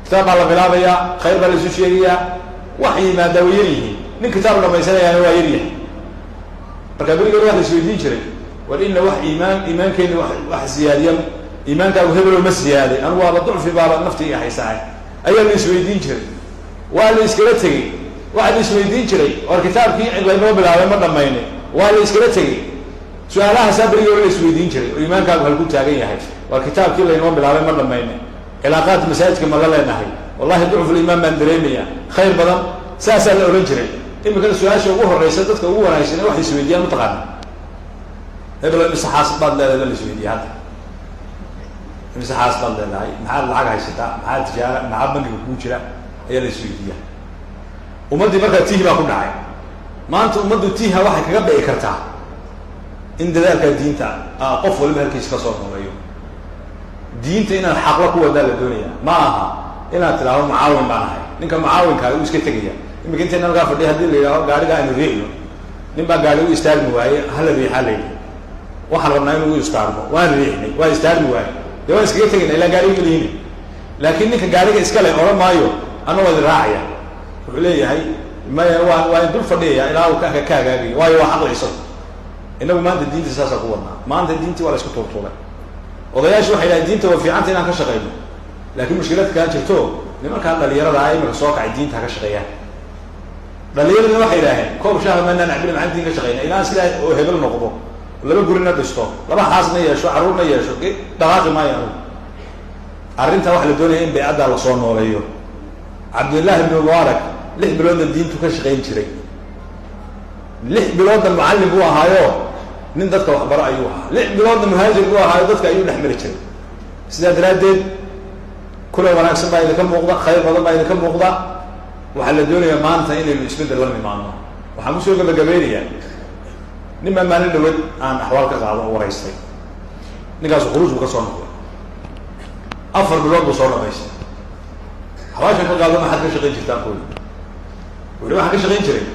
Kitaab baa la bilaabayaa, khayr baa la isu sheegayaa, wax yimaadaa way yar yihiin, nin kitaab dhamaysanayaana waa yar yahay. Marka berigood waa la isweydiin jiray, war ina wax iimaan, iimaankeeni wax ziyaadiya, iimaankaagu hebelow ma ziyaaday, anu waaba ducfi baaba naftii i haysaa, ayaa la isweydiin jiray. Waa la iskala tegey. Waxaa la isweydiin jiray, war kitaabkii laynoo bilaabay ma dhamaynay? Waa la iskala tegey. Su-aalahaasaa berigii hore la isweydiin jiray, oo iimaankaagu halku taagan yahay, war kitaabkii laynoo bilaabay ma dhamaynay, cilaaqaadka masaajidka ma la leenahay, wallahi ducful iimaan baan dareemaya, khayr badan saasaa la odhan jiray. Imikana su-aasha ugu horeysa dadka ugu wanaagsan waxay isweydiiyaan, mataqaana, hebelo imise xaas baad leedahay ba la isweydiiya hadda. Imise xaas baad leedahay, maxaad lacag haysataa, maxaa tijaara, maxaa bangiga kuu jira, ayaa la isweydiiya. Ummaddii markaa tihi baa ku dhacay. Maanta ummaddu tiha waxay kaga bici kartaa in dadaalkaa diinta qof waliba halkiisa ka soo nooleeyo. Diinta inaad xaqla ku wadaa la doonaya, ma aha inaad tidhaahdo mucaawin baan ahay. Ninka mucaawinkaaga uu iska tegaya. Imika intayna halkaa fadhiya, hadii la yidhahdo gaarigaa aynu riixno, nin baa gaari u istaagmi waaye, hala riixaa la yidhi, waxaan rabnaa inuu u istaagmo, waan riixnay, waa istaagmi waaye, dee waan iskaga tegayna, ilaa gaariga malihini. Laakiin ninka gaariga iskale odhan maayo ana waa idin raacaya, wuxuu leeyahay maya, waa in dul fadhiyaya ilaa uu ka hagaagayo, waayo waa xaqla isagu. Inagu maanta diinta saasaa ku wadnaa. Maanta diintii waa la isku tuurtuuray. Odayaashu waxay dhahay diinta waa fiicanta inaan ka shaqeyno, laakiin mushkilad kaa jirto, nimankaan dhalinyarada ah imika soo kacay diinta ha ka shaqeeyaan. Dhalinyaradina waxay idhaaheen koob shaaha maanaan cabina, maxaan diin ka shaqeyna? Ilaan sidaa oo hebel noqdo, laba gurina dhisto, laba xaasna yeesho, carruurna yeesho, dhaqaaqi maayo anugu. Arrintaa waxaa la doonaya in baycaddaa lasoo nooleeyo. Cabdillahi ibnu Mubaarak 6 biloodna diintu ka shaqayn jiray, 6 biloodna mucallim buu ahaayo, nin dadka waxbaro ayuu ahaa, 6 biloodna muhaajir buu ahaayo, dadka ayuu dhex mari jiray. Sidaa daraaddeed kulan wanaagsan baa idinka muuqda, khayr badan baa idinka muuqda. Waxaa la doonayaa maanta inaynu isbeddel la nimaadno. Waxaan kusoo gabagabeynayaa, nin baa maalin dhaweed aan axwaal ka qaado oo waraystay. Ninkaasu khuruuj buu ka soo noqday, 4 bilood buu soo dhamaystay. Axwaashan ka qaado, maxaad ka shaqayn jirtaan kuli? Wuli waxaan ka shaqayn jiray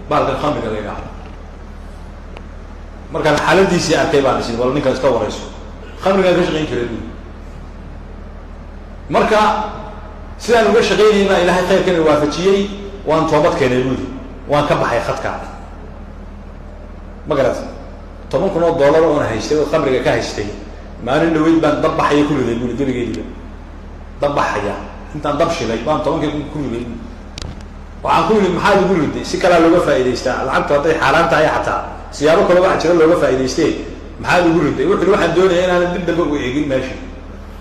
baalkan khamriga la yidhaahdo. Markaan xaaladiisii arkay baan is wal ninkaan iska warayso, khamrigaan ka shaqayn jiray bui. Marka sidaan uga shaqaynayay baa Ilaahay khayrkana waafajiyey, waan toobad keenay buuri, waan ka baxay khadka. Ma garat, $10,000 oona haystay oo khamriga ka haystay, maalin dhaweyd baan dab baxaya ku riday buri, gebigeediba dab baxaya intaan dab shilay baan 10kii kun ku riday. Waxaan ku yidhi, maxaad ugu riday? Si kalaa looga faa'idaystaa lacagtu hadday xaaraan tahay, xataa siyaabo kale waxa jira looga faa'idaystee, maxaad ugu riday? Wuxu yidhi, waxaan doonaya inaanan dib dambe u eegin meesha,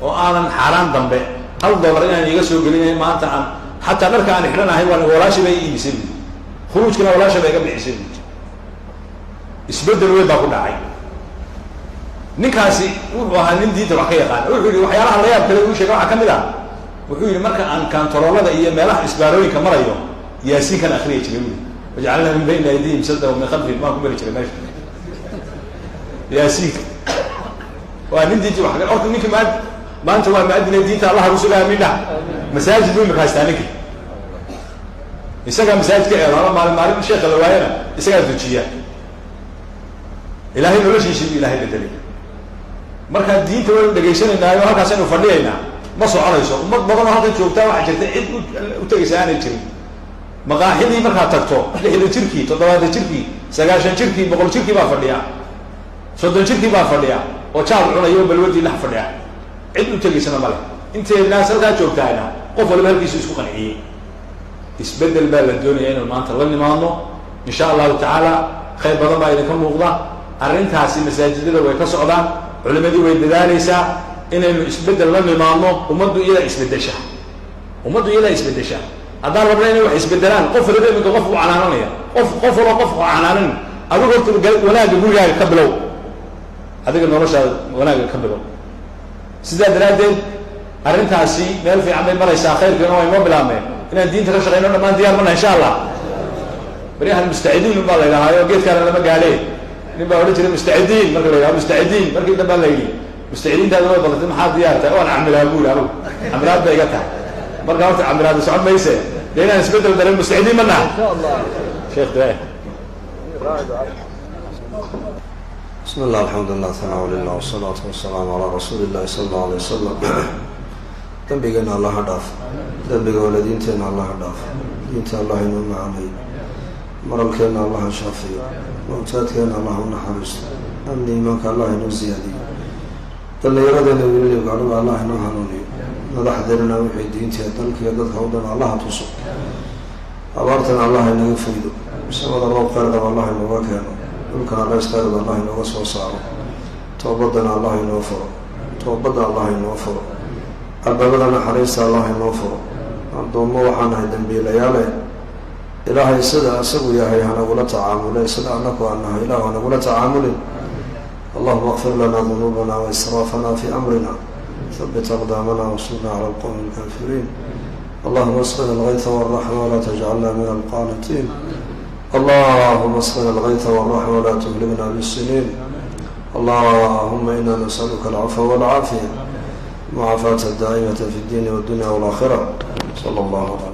oo aanan xaaraan dambe $1 inaan iga soo gelinayn. Maanta aan xataa dharka aan xidhanahay waan walaasha bay iibisay buui, khuruujkana walaasha bay iga bixisay buui. Isbeddel weyn baa ku dhacay. Ninkaasi wuxuu ahaa nin diinta wax ka yaqaana. Wuxuu yihi, waxyaalaha la yaab kale uu sheegay waxaa kamid ah, wuxuu yihi, marka aan kantaroolada iyo meelaha isbaarooyinka marayo, yaasiinkan akriya jiray bui, wajacalnaa min bayni aydihim sadda wa min khalfihim baan ku mari jiray meesha yaasiinka. Waa nin diinti wax horta ninki maanta waa maadina diinta Allah rusuga amindha. Masaajid buu imika haystaa ninki, isagaa masaajid ka eedaano, maalin maalin sheekha la waayana isagaa dujiya. Ilaahay noloshiisii buu Ilaahay bedelay. Marka diinta waynu dhegaysanaynaayoo halkaas aynu fadhiyaynaa ma soconayso. Ummad badan oo halkan joogtaa waxaa jirta cid u tegaysa aanay jirin. Maqaaxidii markaad tagto, 60 jirkii, 70 jirkii, 90 jirkii, 100 jirkii baa fadhiya, 30 jirkii baa fadhiya oo jaad cunaya oo balwadii dhex fadhiya, cid u tegaysana ma leh. Inteenaas halkaa joogtaayna qof waliba halkiisu isku qanciyey. Isbeddel baa la doonaya inaynu maanta la nimaadno, insha allahu tacaala. Khayr badan baa idinka muuqda. Arrintaasi masaajidada way ka socdaan, culimadii way dadaaleysaa. Inaynu isbeddel la nimaadno. Ummaddu iyadaa isbeddesha, ummaddu iyadaa isbeddesha. Haddaan rabna inay wax isbedelaan, qof waliba iminka qof u canaananaya, qof walba qof u canaanan. Adigu horta wanaagga gurigaaga ka bilow, adiga noloshaada wanaagga ka bilow. Sidaa daraaddeed arrintaasi meel fiican bay maraysaa, khayrkiina waa inoo bilaabmeen. Inaan diinta ka shaqeyno dhammaan diyaar mana, insha Allah. Baryahan mustacidiin baa la yidhahaayo, geedkaana lama gaadhe. Nin baa odhan jiray mustacidiin, marka la yidhaha mustacidiin, markii dambaa la yidhi mustacidiintaada way badatay, maxaa diyaar tahay? Waan camilaa buuri, anugu camilaad bay iga tahay. Marka horta camilaada socon mayse, dee inaan isbeddel dareen mustacidiin ma naha, sheekh duaa. Bismi llah, alxamdulilah, thanaa lilah, wasalaatu wasalaamu calaa rasuuli illahi sala allahu alay wasalam. Dembigeena allaha dhaaf, dembiga waalidiinteena allaha dhaaf, diinta allah inoo macaanay, maralkeena allaha shaafiyo, mawtaadkeena allah u naxariisto, amni iimaanka allah inoo ziyaadiyo, dhallinyaradeena wiilaliyo gacdhaba allah inoo hanuuniyo, madaxdeennana wixii diinteeda dalkiiyo dadka u dhan allaha tuso, abaartana allah inaga faydo, samada roob khayr qaba allah inooga keeno, dhulkana qays khayrad allah inooga soo saaro, toobadana allah inoo furo, toobadda allah inoo furo, albaabada naxariista allah inoo furo. Addoommo waxaan nahay dambiilayaale, Ilaahay sida isagu yahay hanagula tacaamule, sida anaku aan nahay ilahu hanagula tacaamulin. Allahuma akfir lana dunuubana waisraafana fi amrina, habit aqdaamana wansurna cala alqowmi alkaafiriin. Allahuma asqina algayta walraxma walaa tajcalna min alqaanitiin. Allahuma asqina algayta walraxma walaa tuhlikna bisiniin. Allahuma ina nasaluka alcafwa walcaafiya, mucaafaata daa'imata fi ddiini waldunya walaakhira. Sala allahu ala